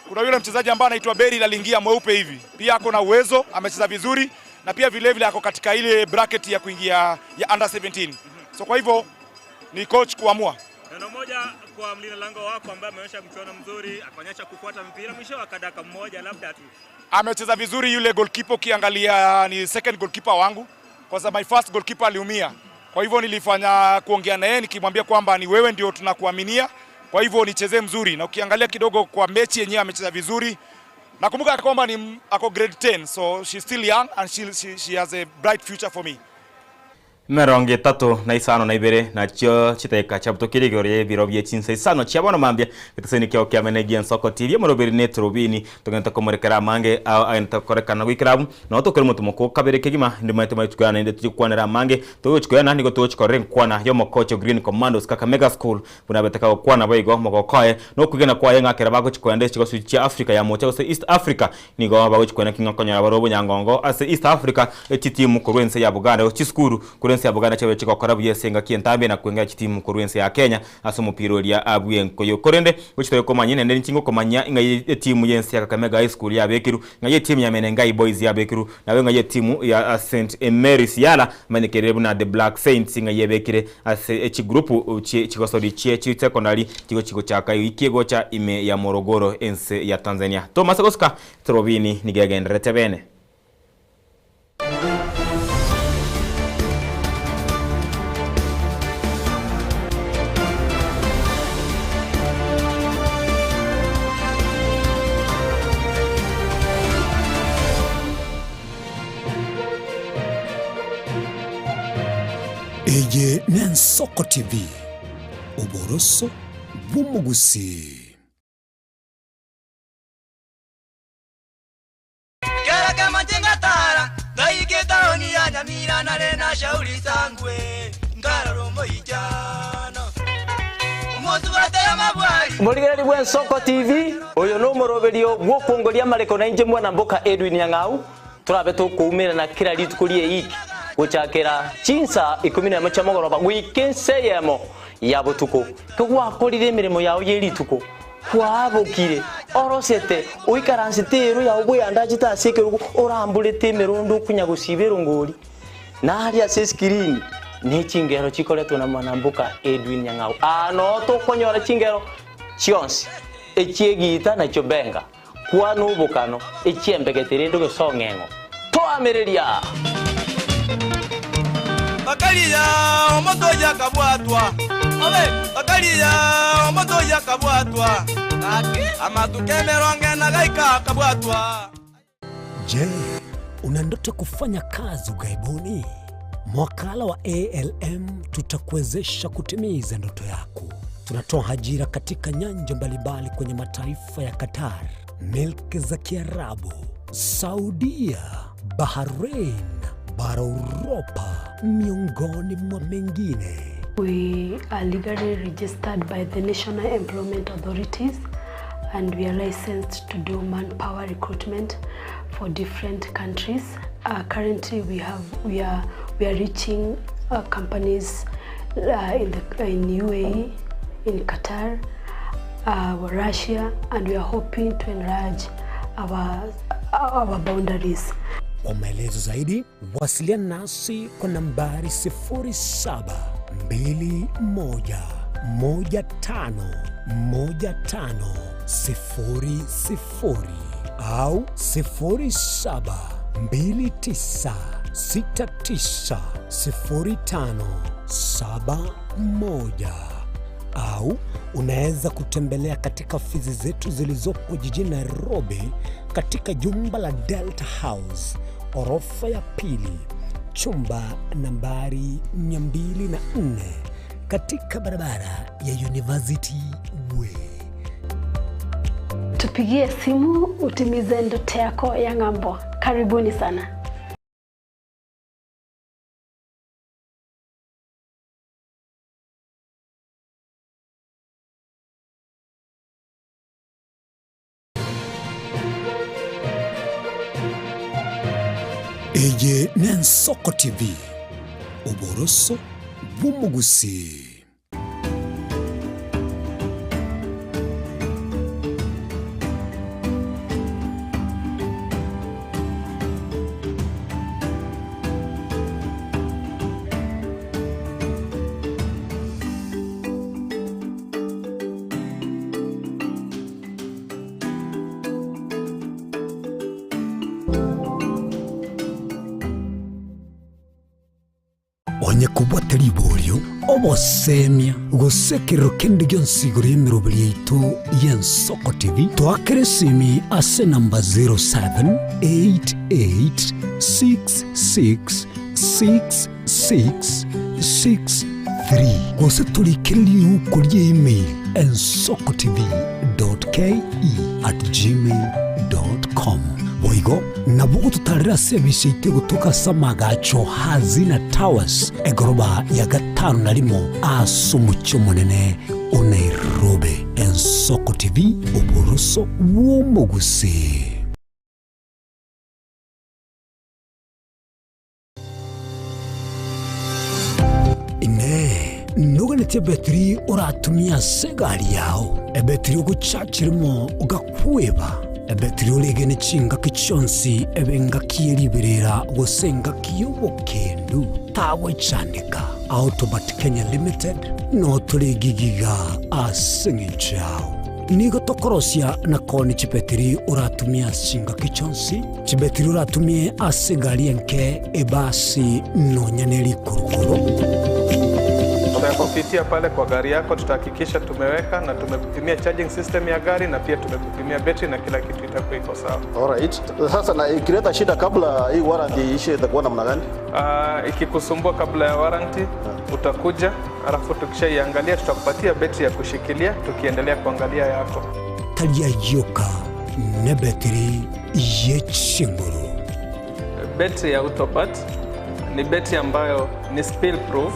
kuna yule mchezaji ambaye anaitwa Berry aliingia mweupe hivi. Pia ako na uwezo, amecheza vizuri na pia vile vile ako katika ile bracket ya kuingia ya under 17. So kwa hivyo ni coach kuamua. Neno moja kwa mlinda lango wako ambaye ameonyesha mchuano mzuri, akaonyesha kufuata mpira mwisho akadaka mmoja labda tu. Amecheza vizuri yule goalkeeper, ukiangalia ni second goalkeeper wangu kwa sababu my first goalkeeper aliumia. Kwa hivyo nilifanya kuongea na yeye nikimwambia kwamba ni wewe ndio tunakuaminia, kwa hivyo nichezee mzuri, na ukiangalia kidogo kwa mechi yenyewe amecheza vizuri. Nakumbuka kwamba ni ako grade 10, so she's still young and she has a bright future for me. Emerongo etato na isano na ibere nachio chidakika chiabutokire igoro y'ebiro bie chinsa isano chia bono mambia getaseni kiao kiamene gia Ensoko TV omoroberi ne eturubini togente komorekera amange ao agente gokorekana goikera abwo nabo tokore omotumo kabere kegima inde maete maituko naende tochie gokwanera amange togochi koyana nigo togochi korora enkwana y'omokocha o Green Commandos Kakamega School buna abete kagokwana boigo omogoko oye na okwegena kwaye ng'a ekero bagochi koenda echigosu chia Africa ya mocha gose East Africa nigo bagochi koenda ki ng'a okonyora bare obonyangongo ase East Africa chitimu korwa ense ya Buganda gose chisukuru korwa ense ya Buganda chiabe chigokora buya ase engaki entambe na kwengera chitimu korwa ense ya Kenya ase omopira oria bw'enkoyo. Korende gochia tobe komanya naende ninchi ngokomanya ng'a etimu y'ense ya Kakamega High School yabekiru, ng'a etimu ya Menengai Boys yabekiru, nabo ng'a etimu ya St Mary's Yala emanyekerire buna The Black Saints ng'a yebekire ase chigroup chie chigosori chie chisecondary chigochi gochaka ewiki egocha ime ya Morogoro ense ya Tanzania. Tomase gosuka Torobini nigo egendererete bene. Eye n'Ensoko TV, oboroso bw'omogusii. Kera kemo chingatara ngaika etaoni ya Nyamira nare na shauri sangwe nkarora omoichano omosubate amabwari. Omorigereria bw'Ensoko TV, oyo nomoroberio bw'okwongoria amareko nainche mwana mboka Edwin Nyang'au, torabe tokoumerana kera rituko ri'eiki gochakera chinsa ikomi nemo chia mogoroba goika ensa eyemo ya botuko. Kegwakorire emeremo yao ye rituko, Kwaabokire, orosete, oikaransete eero yao bweyandachete ase ekerogo, oramborete emerondo okonya gosiba erongori. Na aria ase eskirini ne chingero chikoretwe na mwanamboka Edwin Nyang'au. Aa noo tokonyora chingero chionsi, echi'egiita na chiobenga, kwana obokano, echi'embegete rende gose ong'eng'o. Toamereria! Bakaria omonto oyio akabwatwa, bakaria omonto oyio akabwatwa, amatuko emerongo ena gaika akabwatwa. Je, una ndoto kufanya kazi ughaibuni? Mwakala wa ALM tutakuwezesha kutimiza ndoto yako. Tunatoa ajira katika nyanja mbalimbali kwenye mataifa ya Qatar, milki za Kiarabu, Saudia, Bahrain, bara Uropa, miongoni mwa mengine. We are legally registered by the National Employment Authorities and we are licensed to do manpower recruitment for different countries. Currently we are reaching companies in UAE, in Qatar, Russia, and we are hoping to enlarge our boundaries. Kwa maelezo zaidi wasiliana nasi kwa nambari sifuri saba mbili moja moja tano moja tano sifuri sifuri au sifuri saba mbili tisa 690571 au unaweza kutembelea katika ofisi zetu zilizopo jijini Nairobi katika jumba la Delta House orofa ya pili chumba nambari 204 katika barabara ya University Way. Tupigie simu utimize ndoto yako ya ng'ambo. Karibuni sana. Eye n'Ensoko TV, oboroso bw'omogusii. Onye kobwate riborio, obosemia, gose ekerero kende gionsi igoro y'emeroberi yaito y'Ensoko TV, toakere esimi ase enamba 0788666663 gose torikere riuko rie email ensokotv.ke@gmail.com. Boigo nabo ogototarera ase ebise yaito egotoka ase amagacho Hazina Towers, egoroba ya gatano na rimo ase omochie omonene o Nairobi. Ensoko TV, oboroso bw'omogusii. Inee! Noganetie ebetiri oratumie ase egari yao, ebetiri ogochachera imo ogakweba, ebetiri oregene chingaki chionsi ebe engaki ye riberera gose engaki y'obokendu? Tagwechandeka. Autobat Kenya Limited notore gigiga ase engencho yao. Nigo tokorosia na koonia chibetiri oratumie ase chingaki chionsi, chibetiri oratumie ase egari enke, ebasi, nonya ne rikurukuru. Tutakupitia pale kwa gari yako, tutahakikisha tumeweka na tumekupimia charging system ya gari na pia tumekupimia betri na kila kitu itakuwa iko sawa. Alright. Sasa na ikileta shida kabla hii warranty iishe itakuwa namna gani? Ikikusumbua kabla ya warranty utakuja, alafu tukishaiangalia tutakupatia betri ya kushikilia tukiendelea kuangalia yako. Tari ayioka nebetiri ye chinguru. Betri ya Autopat ni betri ambayo ni spill proof,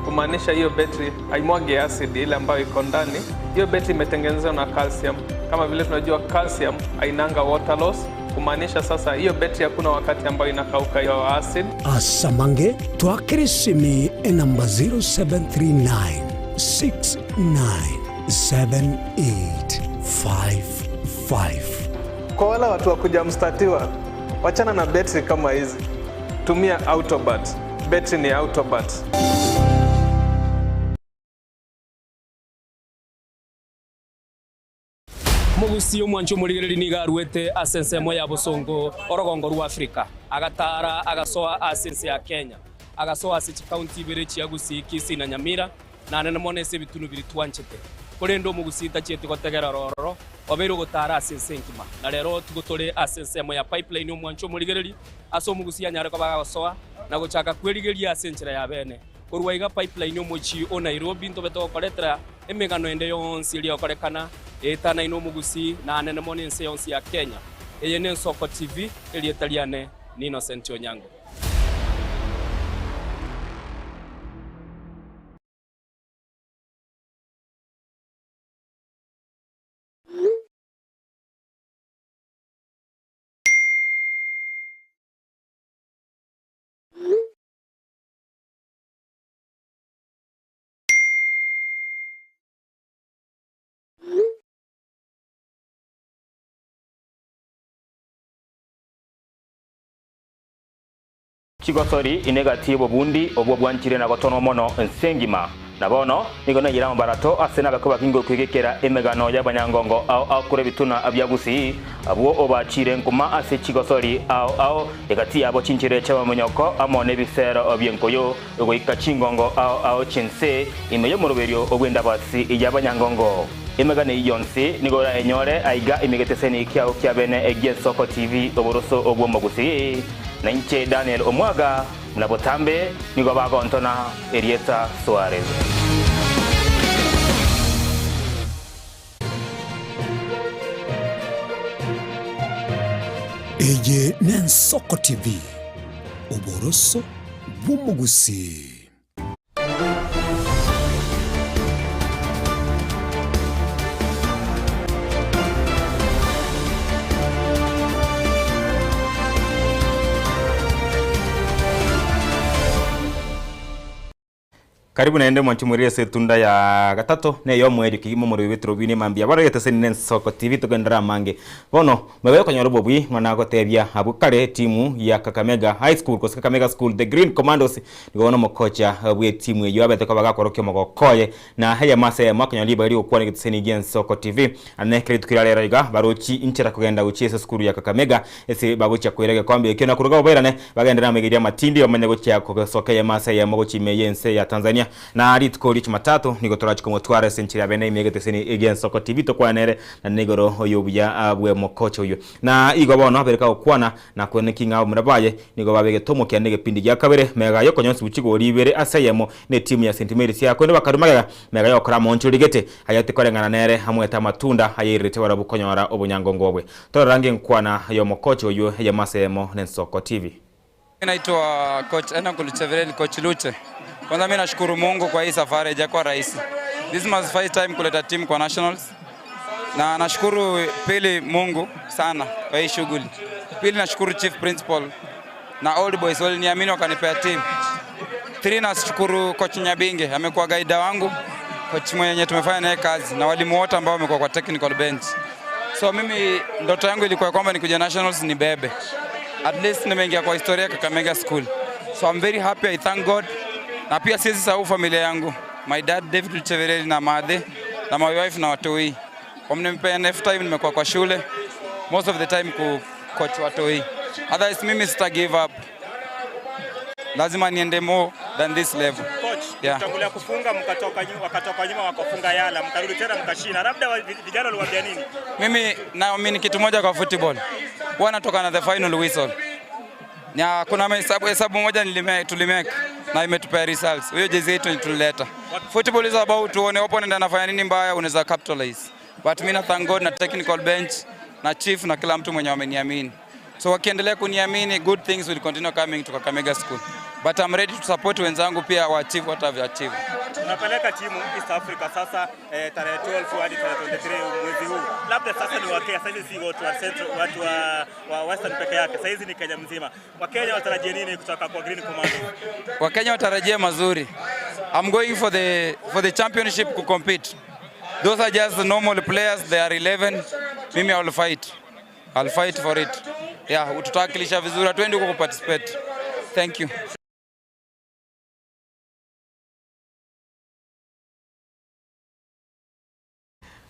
kumaanisha hiyo betri haimwagi acid ile ambayo iko ndani. Hiyo betri imetengenezwa na calcium. Kama vile tunajua calcium hainanga water loss, kumaanisha sasa hiyo betri hakuna wakati ambayo inakauka hiyo acid. Asamange twakere esimi enamba 0739 697855. Kwa wale watu wa kuja mstatiwa, wachana na betri kama hizi, tumia Autobat. Betri ni Autobat. Mogusi omwancho omorigereria nigo aruete ase ensemo ya bosongo orogongo rwa Africa, agatara agasoa ase ense ya Kenya, agasoa ase chikaunti ibere chia Gusii, Kisii na Nyamira, naende mono ase ebitunu biria twanchete. Korende omogusii tachieti gotegera ororo, obeire ogotara ase ense engima. Na rero tigo tore ase ensemo ya Pipeline omwancho omorigereria, ase omogusii anyare koba agosoa na gochaka kwerigeria ase enchera ya bene. Korwa iga Pipeline omochie o Nairobi ntobe togokoretera emegano ende yonsi eria egokorekana eetanaine omogusii na anene mono ense yonsi ya Kenya. Eye n'Ensoko TV, erieta riane ni Innocent Onyango. Chigosori ine gati y'obobundi obwo bwanchire na gotonwa mono ense engima. Na bono nigo naiyire amabarato ase nabakwe bakinge okwegekera emegano y'abanyangongo ao ao korwa ebituna bia Gusii, abwo obachiire nkuma ase chigosori ao ao, egati yabo chinchera chi'amamonyoko amo nebisero bi'enkoyo, goika chingongo ao ao chi'ense, ime y'omoroberio bw'endabasi y'abanyangongo. Emegano eyio yonsi nigo orayenyore aiga ime egeteseni kiao kia bene gi'Ensoko TV oboroso bw'Omogusii. Na inche Daniel Omwaga. Buna botambe nigo bagontona erieta Suarez. Eye n'Ensoko TV, oboroso bw'omogusii. Karibu naende mwanche mwerire ase etunda ya gatato na ey'omoerio kegima omorweri bw'eturobi ne mambia bono egeteseni ne ensoko TV togenderere amange. Bono mwebare okonyora obobui ng'a nagotebia abwo kare etimu ya Kakamega High School gose Kakamega School The Green Commandos nigo bono omokocha bw'etimu eyio abete koba gakorokia omogoko oye na eyemo ase eyemo akonyora ribaga rigokwana egeteseni gi'ensoko TV Ane kera rituko ria rero iga barochi inchera kogenda gochia ase esukuru ya Kakamega ase bagochia koira egekombe ekio na koruga bobairane bagende namaiga amatindi bamanye gochia kogesoka eyemo ase eyemo gochia ime y'ense ya Tanzania. Na rituko ria Jumatatu nigo torachie komotwara ase enchera ya bene ime y'egeteseni gi'ensoko TV tokwane nere na nigoro y'obuya bw'omokocha oyio. Na igo bono abereka gokwana Na kweneki ng'a abamura baye nigo babegete omokia negepindi gia kabere, magega y'okonyonsi chigori ibere ase eyemo netimu ya St Mary's ya korende bakarua magega magega y'ogokora amaonchoreri gete aya tikoreng'ana nere amoete amatunda ayairirete barabwo konyora obonyangongo obwe. Torora ngenkwana y'omokocha oyio eyemo ase eyemo n'Ensoko TV. Naitwa coach Enock Luchevereli, coach Luche. Kwanza mimi nashukuru Mungu kwa hii safari haijakuwa rahisi. This is my first time kuleta team kwa nationals. Na nashukuru pili Mungu sana kwa hii shughuli. Pili nashukuru chief principal na old boys waliniamini wakanipea team. Three nashukuru coach Nyabinge amekuwa guide wangu, coach mwenye tumefanya naye kazi na walimu wote ambao wamekuwa kwa technical bench. So mimi ndoto yangu ilikuwa kwamba nikuja nationals nibebe. At least nimeingia kwa historia Kakamega School. So I'm very happy, I thank God. Na pia siwezi sahau familia yangu. My dad David Luchevereli na madhe na my wife na watoi. Wamenipea enough time, nimekuwa kwa shule most of the time ku coach watoi. Otherwise mimi sita give up. Lazima niende more than this level. Coach, Yeah. mtangulia kufunga mkatoka nyuma, wakatoka nyuma wakafunga yala, mkarudi tena mkashinda. Labda vijana waliwaambia nini? Mimi naamini kitu moja kwa football. Huwa natoka na the final whistle. Na kuna hesabu hesabu moja nilime, tulimake na imetupea results. Hiyo jezi yetu tulileta. Football is about tuone opponent anafanya nini mbaya, unaweza capitalize. But mimi na thank God na technical bench na chief na kila mtu mwenye wameniamini. So wakiendelea kuniamini, good things will continue coming to Kakamega School. But I'm ready to support wenzangu pia wa achieve what I've achieved. Tunapeleka timu East Africa sasa tarehe 12 hadi tarehe 23 mwezi huu. Labda sasa ni Wakenya, sasa hizi si watu wa Central, watu wa Western peke yake. Sasa hizi ni Kenya mzima. Wakenya watarajie nini kutoka kwa Green Commando? Wakenya watarajie mazuri. I'm going for the championship to compete. Those are just normal players, they are 11. Mimi I will fight. I'll fight for it. Yeah, tutawakilisha vizuri, hatuendi huko kuparticipate. Thank you.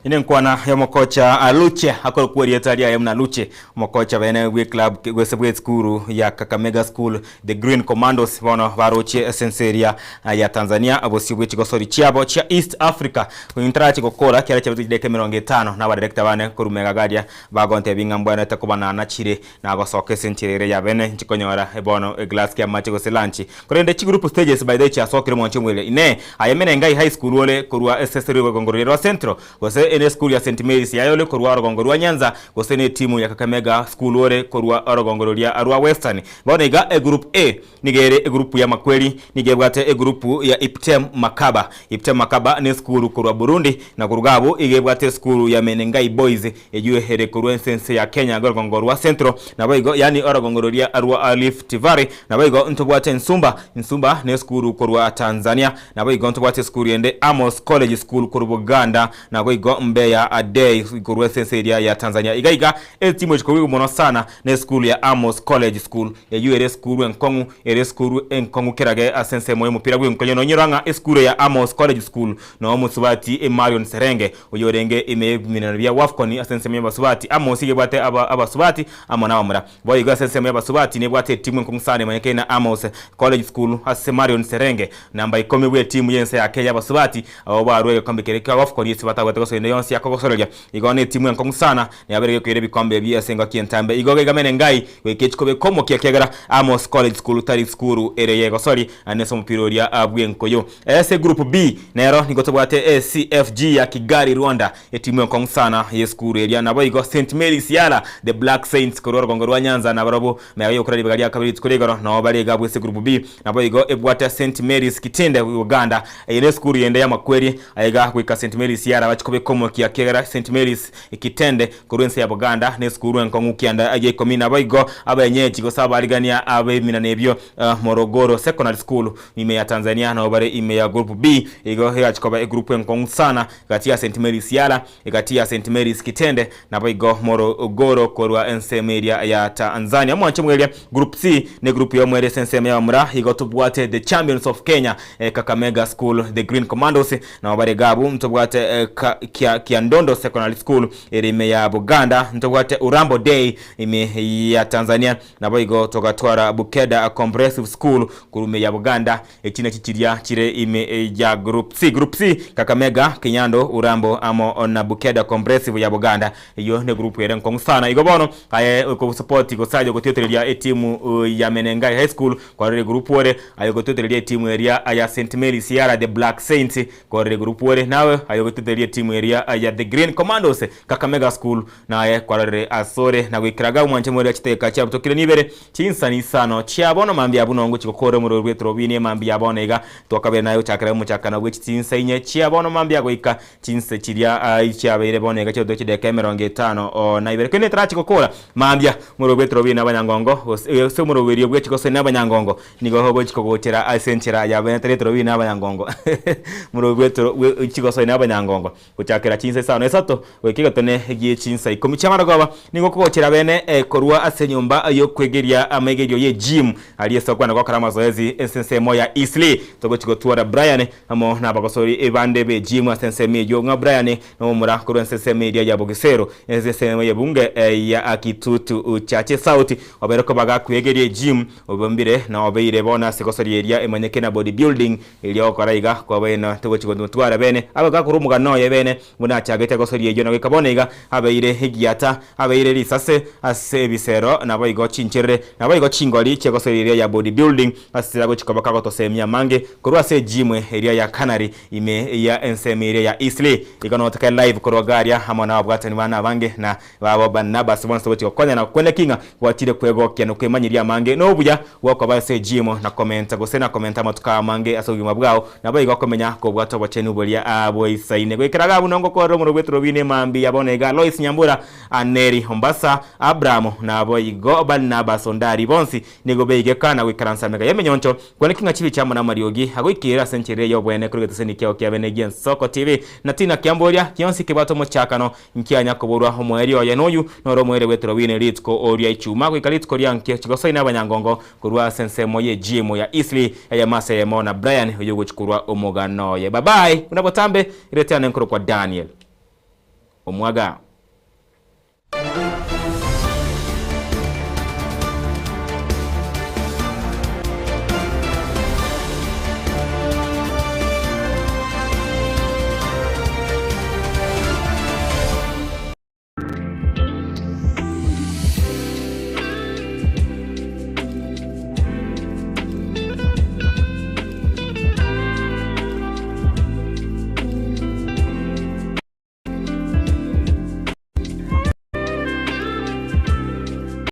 Ine nkwana y'omokocha Luche akorokwa erieta riaye buna Luche, omokocha bene bwe club gose bwe esukuru ya Kakamega School The Green Commandos bono barochie ase ense eria ya Tanzania bosio bwe chigosori chiabo chia East Africa. Ntarache gokora kiara chiabete chidakika 50 na abadirector bane korwa megagaria aria bagontebia ng'a mbwenerete kobanana chire na gosoka ase enchera ere ya bene nchikonyora bono eglass kia amache gose lunch. Korende chigroup stages by the way chiasokire mwanche omwere inee aye Menengai High School ore korwa ase ase rogongo roria rwa Central gose ene esukuru ya St Mary's yaye ore korwa orogongo rwa Nyanza gose ne etimu ya Kakamega School ore korwa orogongo roria rwa Western. Bono iga egroup A nigo ere egroup y'amakweri nigo ebwate egroup ya Iptem Makaba. Iptem Makaba ne esukuru korwa Burundi na koruga abwo iga ebwate esukuru ya Menengai Boys Eyio ere korwa ense ense ya Kenya orogongo rwa Central, naboigo yaani orogongo roria rwa Rift Valley, naboigo ntobwate Nsumba, Nsumba nesukuru korwa Tanzania, naboigo ntobwate esukuru ende Amos College School korwa Buganda, naboigo. igo Mbeya Day korwa ase ense eria ya Tanzania. Iga iga etimu echi korwa mono sana ne esukuru ya Amos College School eyio ere esukuru enkong'u ere esukuru enkong'u kerage ase ensemo y'omopira bw'enkonyo nonyora ng'a esukuru ya Amos College School noo omosubati Marion Serenge oyorenge ime y'ebiminano bia Wafcon ase ensemo y'abasubati Amos iga ebwate abasubati amo nabamura. Boigo ase ensemo y'abasubati nebwate etimu enkong'u sana emanyekaine na Amos College School ase Marion Serenge namba ikomi bw'etimu y'ense ya Kenya y'abasubati abwo barua egekombe keria kia Wafcon ase batagwete gosoa ende yonsi akogosoreria. Igo netimu enkong'u sana neyabere gekoira ebikombe ebi ase engaki entambe. Igo gaigamene ngai goika echi kobeka omokia ekiagera Amos College School tari sukuru ere yegosori naende ase omopira oria bw'enkoyo. Ase Group B nero nigo tobwate ACFG ya Kigali Rwanda Etimu enkong'u sana y'esukuru eria naboigo St Mary's Yala, The Black Saints korwa orogongo rwa Nyanza nabarobwo mega y'okora ribaga ria kabere rituko ria igoro nao bare iga bw'ase Group B. Naboigo ebwate St Mary's Kitende Uganda. Eye nesukuru yende y'amakweri aiga goika St Mary's Yala bachie kobeka omokia kiagera St Mary's Kitende korwa ense ya Buganda nesukuru enkong'u kianda gia ikomi naboigo abenyeji gose abarigania ab'ebiminano ebio Morogoro Secondary School ime ya Tanzania nao bare ime ya Group B. Igo egachia koba egroup enkong'u sana Gati ya St Mary's Yala, egati ya St Mary's Kitende, naboigo Morogoro korwa ensemo eria ya Tanzania. Omwanche mweria Group C ne group yomo ere ase ensemo y'abamura, igo tobwate the champions of Kenya eh, Kakamega School the Green Commandos, nabo bare gabu ntobwate eh, ka, kia, Kiandondo Secondary School ere ime ya Buganda, ntobwate Urambo Day ime ya Tanzania, naboigo togatwara Bukeda Comprehensive School korwa ime ya Buganda. Echi nachi chiria chire ime ya Group C. Group C, Kakamega, Kinyando, Urambo amo na Bukeda Comprehensive ya Buganda. Eyio ne group ere nkong'u sana. Igo bono aye okosupport gose aye ogotiotereria etimu ya Menengai High School kwarorire group ore, aye ogotiotereria etimu eria ya St Mary's Yala The Black Saints kwarorire group ore, nawe aye ogotiotereria etimu eria ya The Green Commandos Kakamega School naye kwarorire asore na goikera iga omwanche moria chidakika chiabutokire nibere Chinsani isano chia bono mambia buna ongochia gokora omorweri bw'eturubini emambia ya bono iga twakabere naye gochakera omochakano bwe chinsa inye chia bono mambia goika chinsa chiria chiabeire bono iga chigotoka chidakika emerongo etano na ibere. Kende tarachi gokora mambia omorweri bw'eturubini na abanyangongo gose omorweri bwe chigosori na abanyangongo nigo ogochi kogochera ase enchera ya bene tari eturubini na abanyangongo omorweri bwe chigosori na abanyangongo. Gochakera chinsa isano na isato goika egetone gie chinsa ikomi chi'amarogoba, nigo kogochera bene korwa ase enyomba y'okwegeria amaigerio ye gym aria ase okogenda gokora amazoezi ase ensemo ya Eastleigh. Togochi gotwara Brian amo nabagosori bande be gym ase ensemo eyio ng'a Brian nomomura korwa ase ensemo eria ya Bogisero ase ensemo y'ebunge ya Kitutu Chache South obeire koba gakwegeria egym obombire na obeire bono ase gosoria eria emanyeke na body building Erio ogokora iga kw'abaino togochia gotwara bene agoika korwa omogano oye bene, buna achagete gosoria eyio na goika bono iga abeire egiata, abeire risase ase ebisero, naboigo chincherere, naboigo chingori chi'egosoria eria ya body building, ase agochia koba kagotosemia amange korwa ase ejimu eria ya Canary ime ya ensemo eria ya Eastleigh. Igo notake live korwa garia amo nababwatani bane abange na Babo Barnabas bonsi gochia gokonya na gokweneki ng'a gwachire kwegokia na kwemanyeria amange nobuya bw'okoba ase ejimu na komenta gose na komenta amatuko amange ase obogima bwao, naboigo okomenya kobwate obochenu boria boisaine. Goikera iga buna ngokorera omorwoti bw'eturobi ne mambia bono iga Lois Nyambura, Aneri Ombasa, Abraham, naboigo Barnabas Ondari bonsi nigo beigeka na goikaransa amega y'emenyoncho Kwaneki ng'a chibicha amo namariogi agoikeire ase enchera eye y'obwene korwa egeteseni kiao kia bene gi'ensoko TV na tina kiamboria gionsi kebwate omochakano nkianya koborwa omoerio oye noyu noro omoerio bw'eturobini rituko oria ichuma goika rituko ria nkio chigosoi na abanyangongo korwa ase ensemo ye gym ya Eastleigh eyemo ase eyemo na Brian oyio ogochi korwa omogano oye. Bye bye buna botambe retiana nkorokwa Daniel Omwaga.